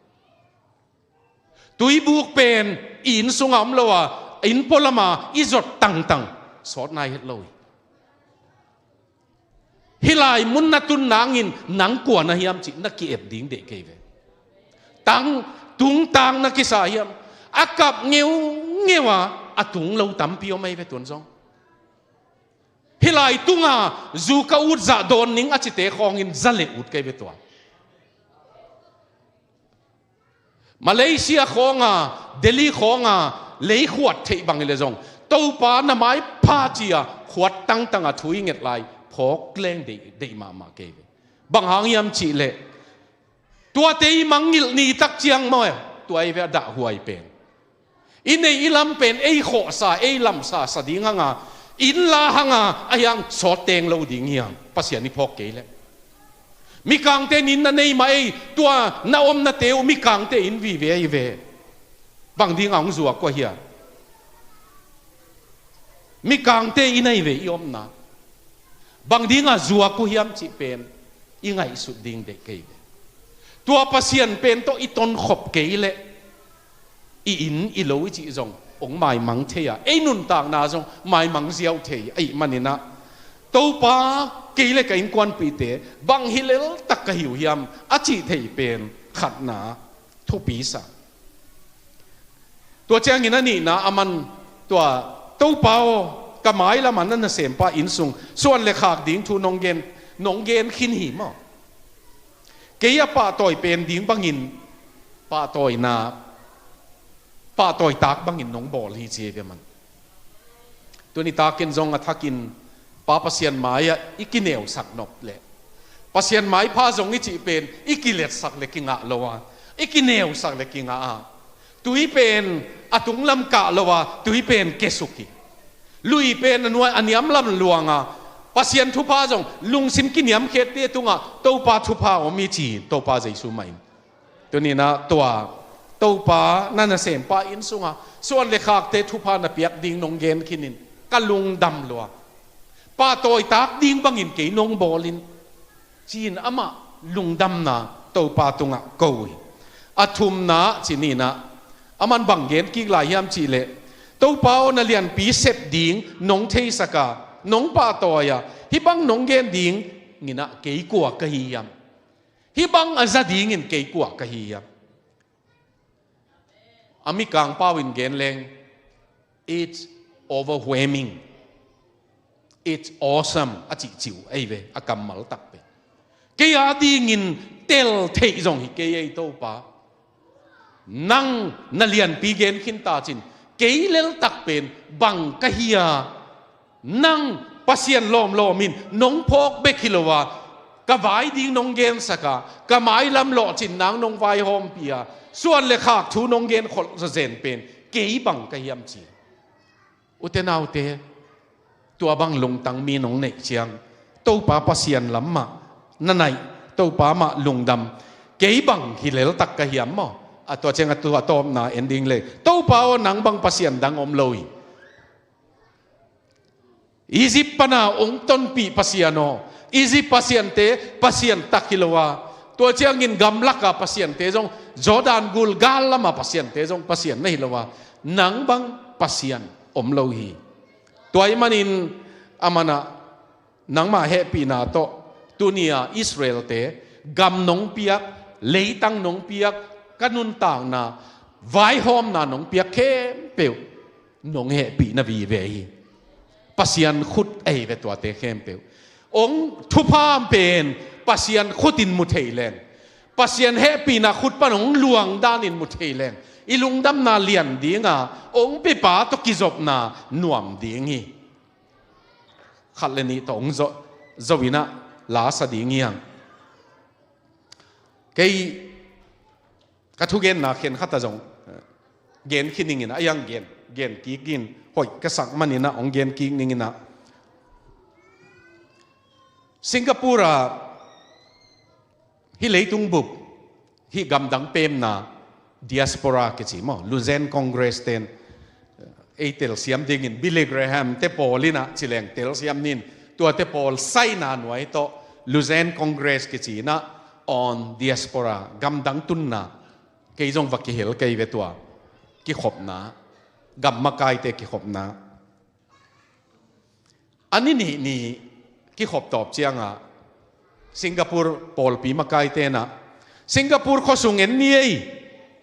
Tuibuk pen i inn sunga om lo a, inn pualama i zot tangtang sawt nai het lo hi. Hih lai mun na tun nangin nang kua na hiam cih na ki-et ding deih kei ve. Tang, tungtang na kisa hiam? A kap ngeungeu a, a tung lo tampi om ei ve tuan zong. Hih lai tunga zu ka ut zah dawn ning a cite khawngin za le ut kei ve tua. Malaysia khawnga, Delhi khawnga lei khuat theih bang hi le zong, Topa na maipha cia khuat tangtanga thu i nget lai phawk leng deih, deih mahmah kei ve. Bang hang hiam cih leh, tuate i mangngilh ni tak ciang maw, tua ei ve a dahhuai pen. I neih i lam pen ei khawhsa, ei lamsa sa ding hanga, inn la hanga a hiang sawt teng lo ding hiang, Pasian i phawk kei leh. Mikangte inn na nei mah ei, tua na omnate uh mikangte inn vive ei ve. Bang dinga hong zuak uh a hiang? Mikangte inn ei ve i omna. Bang dinga zuak uh hiam cih pen i ngaihsut ding deih kei ve. Tua Pasian pen tawh i tonkhop kei leh, i inn i lo i cih zong hong maimang thei a, ei nuntakna zong maimang ziau thei ahih manin ah, Topa, kei le ka innkuanpihte bang hi leltak ka hi uh hiam a cih thei pen khatna thupi sa. Tua ciangin a nihna a man, tua, Topa aw, ka mailam ah na nasempa inn sung suan le khak ding thu nong gen, nong gen khin hi maw? Kei a pahtawi pen ding bangin pahtawina, pahtawitak bangin nong bawl hi, ci hi ve man. Tuni takin zong a thakin Pa Pasian mai-ah i kineusak nop leh, Pasian maipha zong i cih pen i kiletsak le kingah lo a, i kineusak le kingah a, tui pen a tunglam kah lo a, tui pen kesuk hi. Lui pen a nuai a niamlam luang a, Pasian thupha zong lungsim kiniamkhiatte tungah Topa thupha om hi, ci hi, Topa Jesu mah in. Tuni-in ah tua, Topa, na nasempa inn sungah suan le khakte thupha na piak ding nong gen khinin ka lungdam lua. Pahtawitak ding bangin kei nong bawl in, ci-in amah lungdamna Topa tungah ko hi. A thumna ci-in ah, a man bang gen kik lai hiam cih leh, Topa aw, na lianpi sep ding nong theisak a, nong pahtawi a, hih bang nong gen dingin ah kei kua ka hi hiam? Hih bang a za dingin kei kua ka hi hiam? A Mikang pau in gen leng, "It's overwhelming. It's awesome," a cih ci uh ahi ve, a kammal tak pen. Kei a dingin tel theih zong hi kei ei, Topa. Nang na lianpi gen khin ta cin, kei leltak pen bang ka hi a, nang Pasian lawmlawm in nong phawk bek hi lo a, ka vai ding nong gensak a, ka mailam lawhcin nang nong vaihawmpih a, suan le khak thu nong genkholh zawzen pen kei bang ka hiam, ci. Ute naute, tua bang lungtang mi nong neih ciang, Topa Pasian lam mah na naih, Topa mah lungdam, kei bang hi leltak ka hiam maw? A tua ciang a tua tawpna en ding le, Topa aw, nang bang Pasian dang om lo hi. Egypt pana hong tonpih Pasian aw, Egypt pasiante pasian tak hi lo a, tua ciangin gamlaka pasiante zong, Jordan gul gal lama pasiante zong pasian na hi lo a, nang bang Pasian om lo hi. Tua ahih manin a man ah nangmah hehpihna tawh tuni-a Israelte gam nong piak, leitang nong piak, ka nuntakna vaihawmna nong piak khempeuh nong hehpihna vive hi. Pasian khut ahi ve tuate khempeuh. Hong thupha pen Pasian khut in mu thei leng, Pasian hehpihna khut pan hong luang danin mu thei leng, i lungdamna lian dinga hong pipa tawh kizopna nuam ding hi. Khat le nih tawh hong zo, zo in ah la sa ding hi hang. Kei ka thugenna khen khat ah zong, eh, gen khin ning in ah, a yang gen, gen kik in, hoih ka sak manin ah hong gen kik ning in ah. Singapore ah, hih leitung bup, hih gamdang pemna, diaspora kici maw, Lausanne Congress ten, eh, ei telsiam dingin Billy Graham te pawl in ah ci leng telsiam ning, tuate pawl saina nuai tawh Lausanne Congress kici in ah, on diaspora, gamdang tunna, kei zong va kihel kei ve tua kikhopna, gam makaite kikhopna. A ni nih ni kikhop tawp ciangah Singapore pawlpi makaite in ah, Singapore khuasung en ni ei,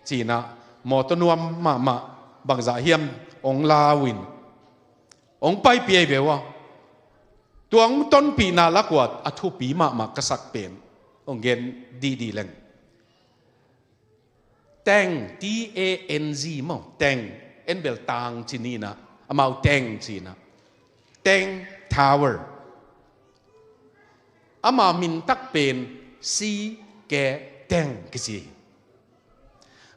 ci in ah, mawtaw nuam mahmah, bangzah hiam hong lau in hong paipih ei ve uh a, tua hong tonpihna lak uah a thupi mahmah ka sak pen hong gen dihdih leng. Tang, T A N G maw, Tang, en bel tang ci ni in ah, amau Tang ci in ah, Tang Tower. Ama min tak pen C K Tang kici.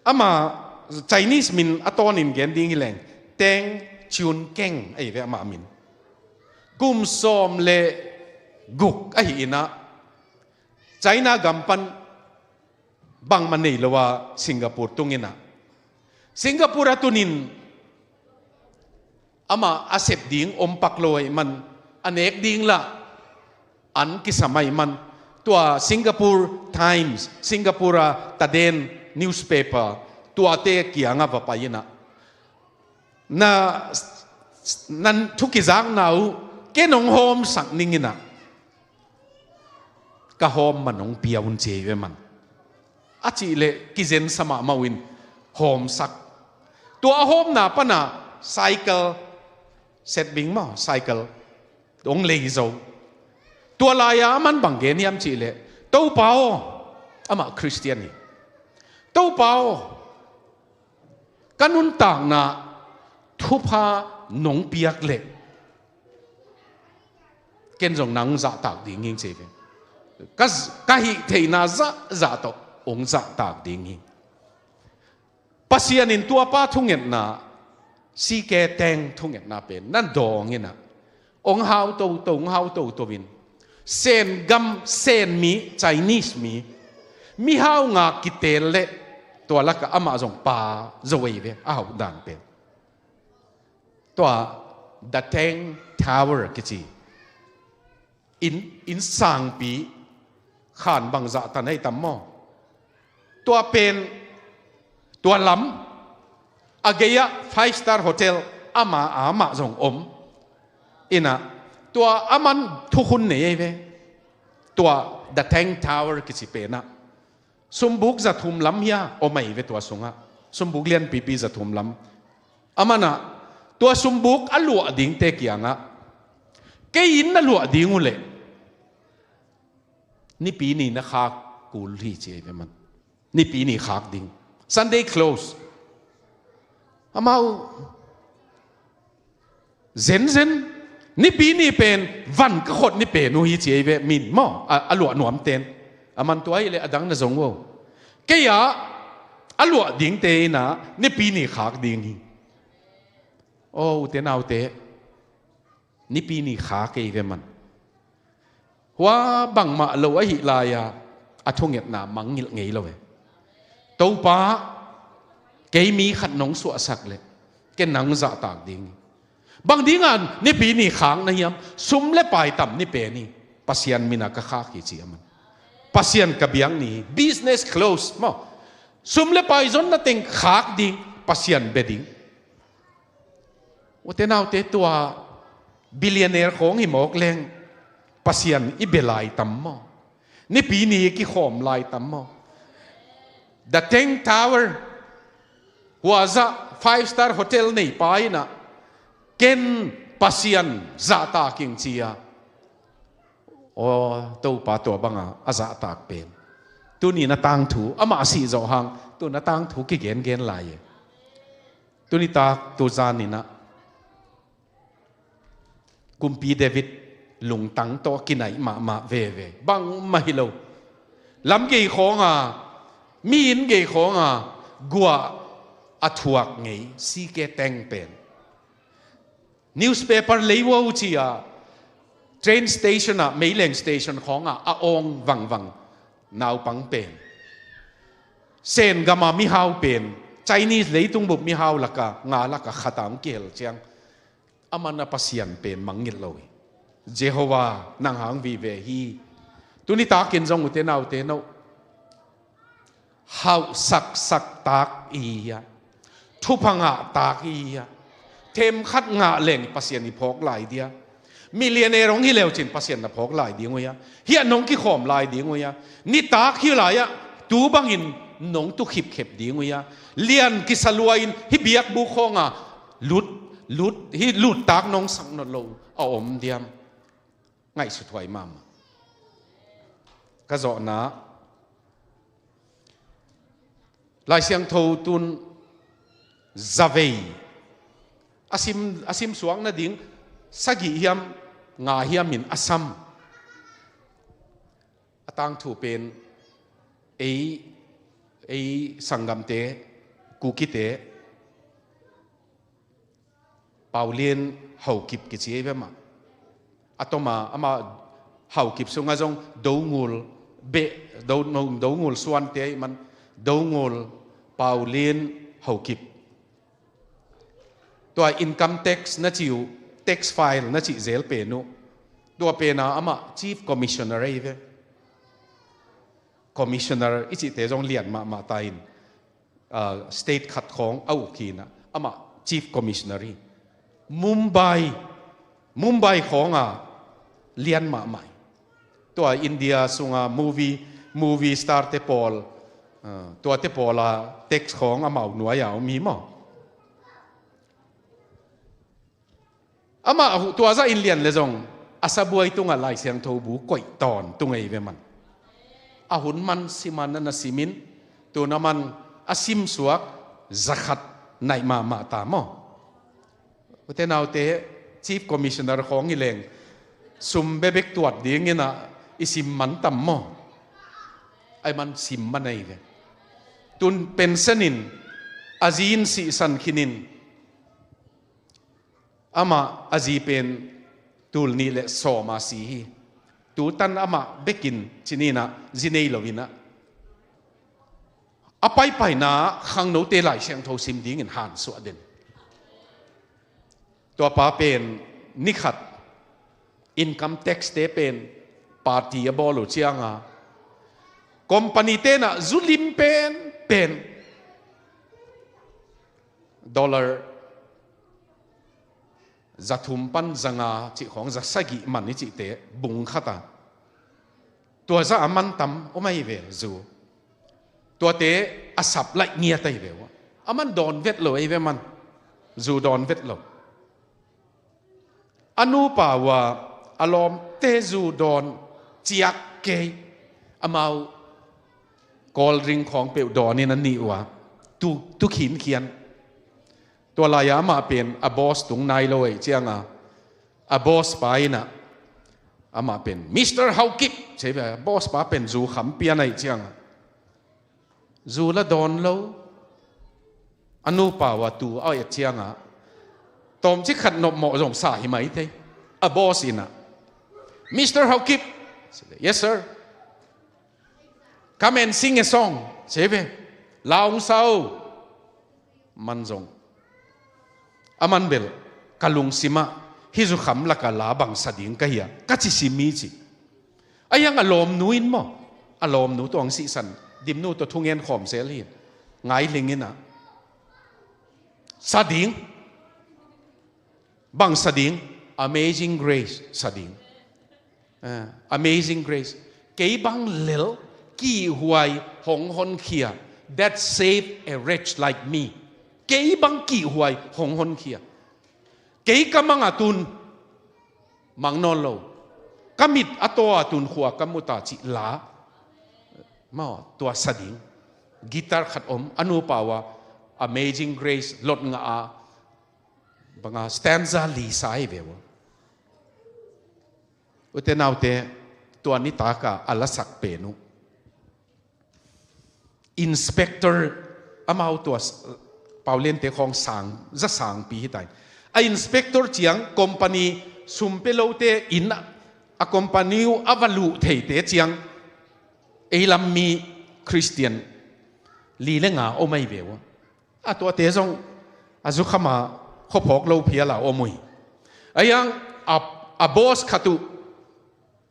Ama Chinese min a tawnin gen ding hi leng, Tang Chun Keng ahi ve ama min. Kum sawm le guk ahi in ah, China gam pan bangmah nei lo a Singapore tung in ah, Singapore a tun in amah a sep ding om pak lo ahih man, a nek ding lah an kisam ahih man, tua Singapore Times, Singapore a taden newspaper, tuate kiangah va pai inah, na, na thu kizakna uh ken hong hawmsak ning inah, ka hawm man hong pia un ci ei ve man. A cih leh kizensa mahmah uh in hawmsak. Tua a hawmna pana cycle, setbing maw, cycle hong lei zo. Tua lai-a aman bang gen hiam cih leh, Topa aw, amah Khristian hi. Topa aw, ka nuntakna thupha nong piak leh ken zong nang zahtak ding hing ci ei ve. Ka, ka hih theihna zahzah tawh hong zahtak ding hing. Pasian in tuapa thungetna, C K Teng thungetna pen na dawng inah, hong hau toto, hong hau toto in, Sen gam, Sen mi, Chinese mi, mihau nga kitel leh tua lakah amah zong pa zo ei ve, a hauh dan pen. Tua The Tang Tower kici inn, inn sangpi, khan bangzah tan hei tam maw? Tua pen, tua lam a gei-ah five star hotel ama, amah zong om inah, tua aman thukhun nei ei ve. Tua The Tang Tower kici penah sumbuk za thum lam hia om ei ve tua sungah. Sumbuk lianpipi za thum lam. Amanah tua sumbuk a luah dingte kiangah, kei inn na luah ding uh leh Nipi ni na khak kul hi ci ei ve man. Nipi ni khak ding. Sunday close. Amau zenzen, Nipi ni pen van ka khot ni pen uh hi ci ei ve min maw, a, a luah nuam ten. A man tua hi leh a dang na zong uh. Kei ah a luah dingte inah Nipi ni khak ding hi. Aw, ute naute, Nipi ni khak ei ve man. Hua bangmah lo ahih lai-a a thungetna mangngilh ngei lo e. Topa, kei mi khat nong suahsak leh ken nang zahtak ding. Bang dinga Nipi ni khak na hiam? Sum le pai tam ni pen hi. Pasian mina ka khak hi ci a man. Pasian ka biak ni hi. Business close maw. Sum le pai zonna teng khak ding, Pasian bia ding. Ute naute, tua billionaire khawng hi mawk leng Pasian i bia lai tam maw? Nipi ni i kikhawm lai tam maw? The Tang Tower, huazah five star hotel nei pa inah ken Pasian zahtak ing ci a. Aw, Topa tua banga a zahtak pen. Tuni na tangthu, amah a sih zawh hang, tu na tangthu kigengen lai e. Tuni tak tu zaninah Kumpi David lungtang tawh kinaih mahmah veve. Bangmah hi lo. Lam gei khawnga, mi inn gei khawnga, guah a thuak ngei, C K Teng pen. Newspaper leihuau ci-a, train station ah, meileng station khawngah a awng vangvang naupang pen. Sen gama mihau pen, Chinese leitung bup mihau laka, nga laka khata hong kihel ciang. Aman a Pasian pen mangngilh lo hi. Jehovah, nang hang vive hi. Tuni takin zong ute naute no. Hauhsaksak tak i hi a. Thupha ngah tak i hi a. Themkhat ngah leng Pasian i phawk lai dia. Millionaire hong hi leucin Pasian na phawk lai ding uh ia. Hiah nong kikhawm lai ding uh ia. Nitak hi lai-ah tu bangin nong tu khipkhep ding uh ia. Lian kisa lua-in hih biakbuk khawnga lut, lut, hih luttak nong sak nawn lo a om diam. Ngaihsuthuai mahmah. Ka zawhna Lai Siangtho tun zavei a sim, a simsuak nading sagih hiam nga hiam in a sam. A tangthu pen ei, ei sanggamte, Kukite, Paulian Haukip kici ei ve mah. A toma ama Haukip sunga zong Dongul beh, Do, Dongul suante ahih man Dongul Paulian Haukip. Tua income tax na ci uh, tax file na cih zel pen uh. Tua pena amah Chief Commissioner ei ve. Commissioner i cihte zong lian mahmah ta in. ah, state khat khawng a uk hi in ah, amah Chief Commissioner hi. Mumbai, Mumbai khawng a lian mahmah hi. Tua India sunga movie, movie star te pawl, ah, tuate pawl a tax khawng amau nuai a om hi maw. Amah tua zah in lian le zong a sabuai tungah Lai Siangtho bu koih tawntung ei ve man. A hun man siman a na simin, tun a man a simsuak zakhat naih mahmah ta maw. Ute naute, Chief Commissioner khawng hi leng sum bebek tuat dingin ah i sim man tam maw. Ai man sim man ei ve. Tun pension in a zi in sihsan khinin, amah a zi pen tul nih le sawm a si hi. Tutan amah bekin cininah zi nei loinah a paipaina khangnote Lai Siangtho sim dingin hansuah den. Tua pa pen nikhat income tax te pen party a bawl uh cianga company tenah zulim pen pen dollar zathum pan zanga cih khawng zasagih man i cihte bung khata tua za a man tam om ahi ve zu. Tuate a sap laih ngiat ahi ve uh. A man dawn vet lo ahi ve man. Zu dawn vet lo. A nupa uh a lawmte zu dawn ciak kei. Amau cold drink khawng peuh dawnin a nih uh a tu, tu khinkhian. Tua lai-a amah pen a boss tung nai lo aih cianga a boss pa inah amah pen Mister Haokip cia ve. A boss pa pen zu kham pian aih cianga zu la dawn lo. A nupa uh a tu a et cianga tawmcik khat nopmawh zong sa hi mai thei. A boss inah Mister Haokip. Yes sir. Come and sing a song. Cia ve. La hong sa o. Man zong a man bel ka lungsimah hi zu kham laka la bang sa ding ka hia ka ci sim hi ci. A hiang a lawmnu in maw a lawmnu tuang sihsan dimnu tawh thungen khawm sel hi. Ngai hlinginah sa ding. Bang sa ding? Amazing Grace sa ding. Ah, Amazing Grace. Kei bang lel kihhuai hong honkhia. That save a wretch like me. Kei bang kihhuai hong honkhia. Kei ka manga tun mang nawn lo. Ka mit a taw a tun khua ka muta cih la. Maw tua sa ding. Guitar khat om a nupa uh a Amazing Grace lot ngah a banga stanza li sa hi ve uh. Ute naute tua nitaka a lasak pen uh. Inspector amau tua Pauliante khawng sang za sangpi hi tai. A inspector ciang company sumpe lote in a company uh a va luh theite ciang ei lam mi Christian li le nga om ahi ve uh. A tuate zong a zukhama khuaphawk lo phiala om uh hi. A hiang a boss khat uh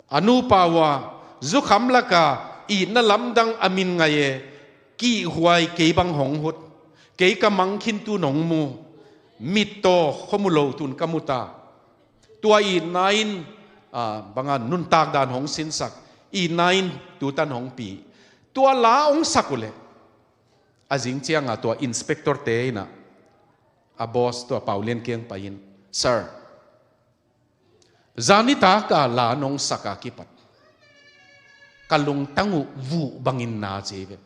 a nupa uh a zukham laka itna lamdang a min ngai e. Kihhuai kei bang hong hut. Kei ka mangkhin tun hong mu. Mittaw khuamu lo tun ka muta. Tua itna in banga nuntak dan hong sinsak. Itna in tutan hong pi. Tua la hong sak uhleh a zing cianga tua inspector te inah a boss tua Paulian kiang pai-in, sir, zanitaka la nong saka kipat ka lungtang uh vuh bangin na ci ve.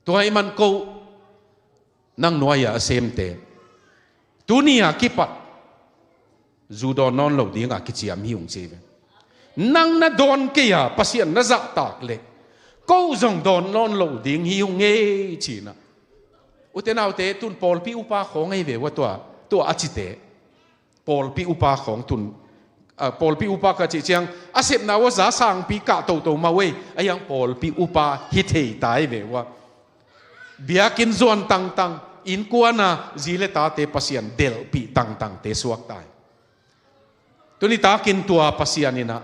Tua i man ko nang nuai-a a semte tuni-a kipat zu dawn nawn lo dinga kiciam hi ung ci ve. Nang na dawn kei-a Pasian na zahtak leh ko zong dawn nawn lo ding hi ung ei cinah. Ute naute tun pawlpi upa khawng ei ve ua tua tua a cite. Pawlpi upa khawng tun pawlpi upa ka cih ciang a sepna ua za sangpi kah toto mau ei. A hiang pawlpi upa hi thei tai ve ua. Biakinn zuan tangtang innkuana zi le tate Pasian delhpih tangtangte suak tai. Tuni takin tua Pasian inah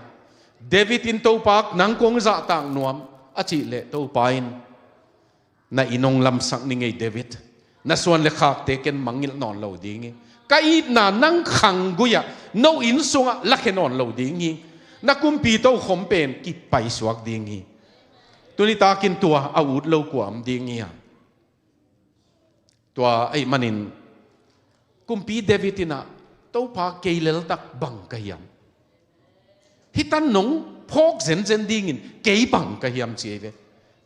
David in Topa nang kong zahtak nuam a cih leh Topa in Na inn hong lamsak ning ei, David. Na suan le khakte ken mangngilh nawn lo ding hi. Ka itna nang khanggui-ah, no inn sungah lakhia nawn lo ding hi. Na kumpi tokhom pen kipaisuak ding hi. Tuni takin tua a ut lo kua om ding hi a? Tua ahih manin kumpi David in ah, "Topa, kei leltak bang ka hiam? Hih tan nong phawk zenzen dingin kei bang ka hiam?" ci ei ve.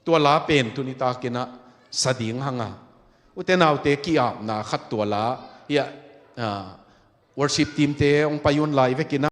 Tua la pen tuni takin ah sa ding hang a, ute naute ki-apna khat tua la hi a, ah, worship team-te hong pai un lai vekin ah,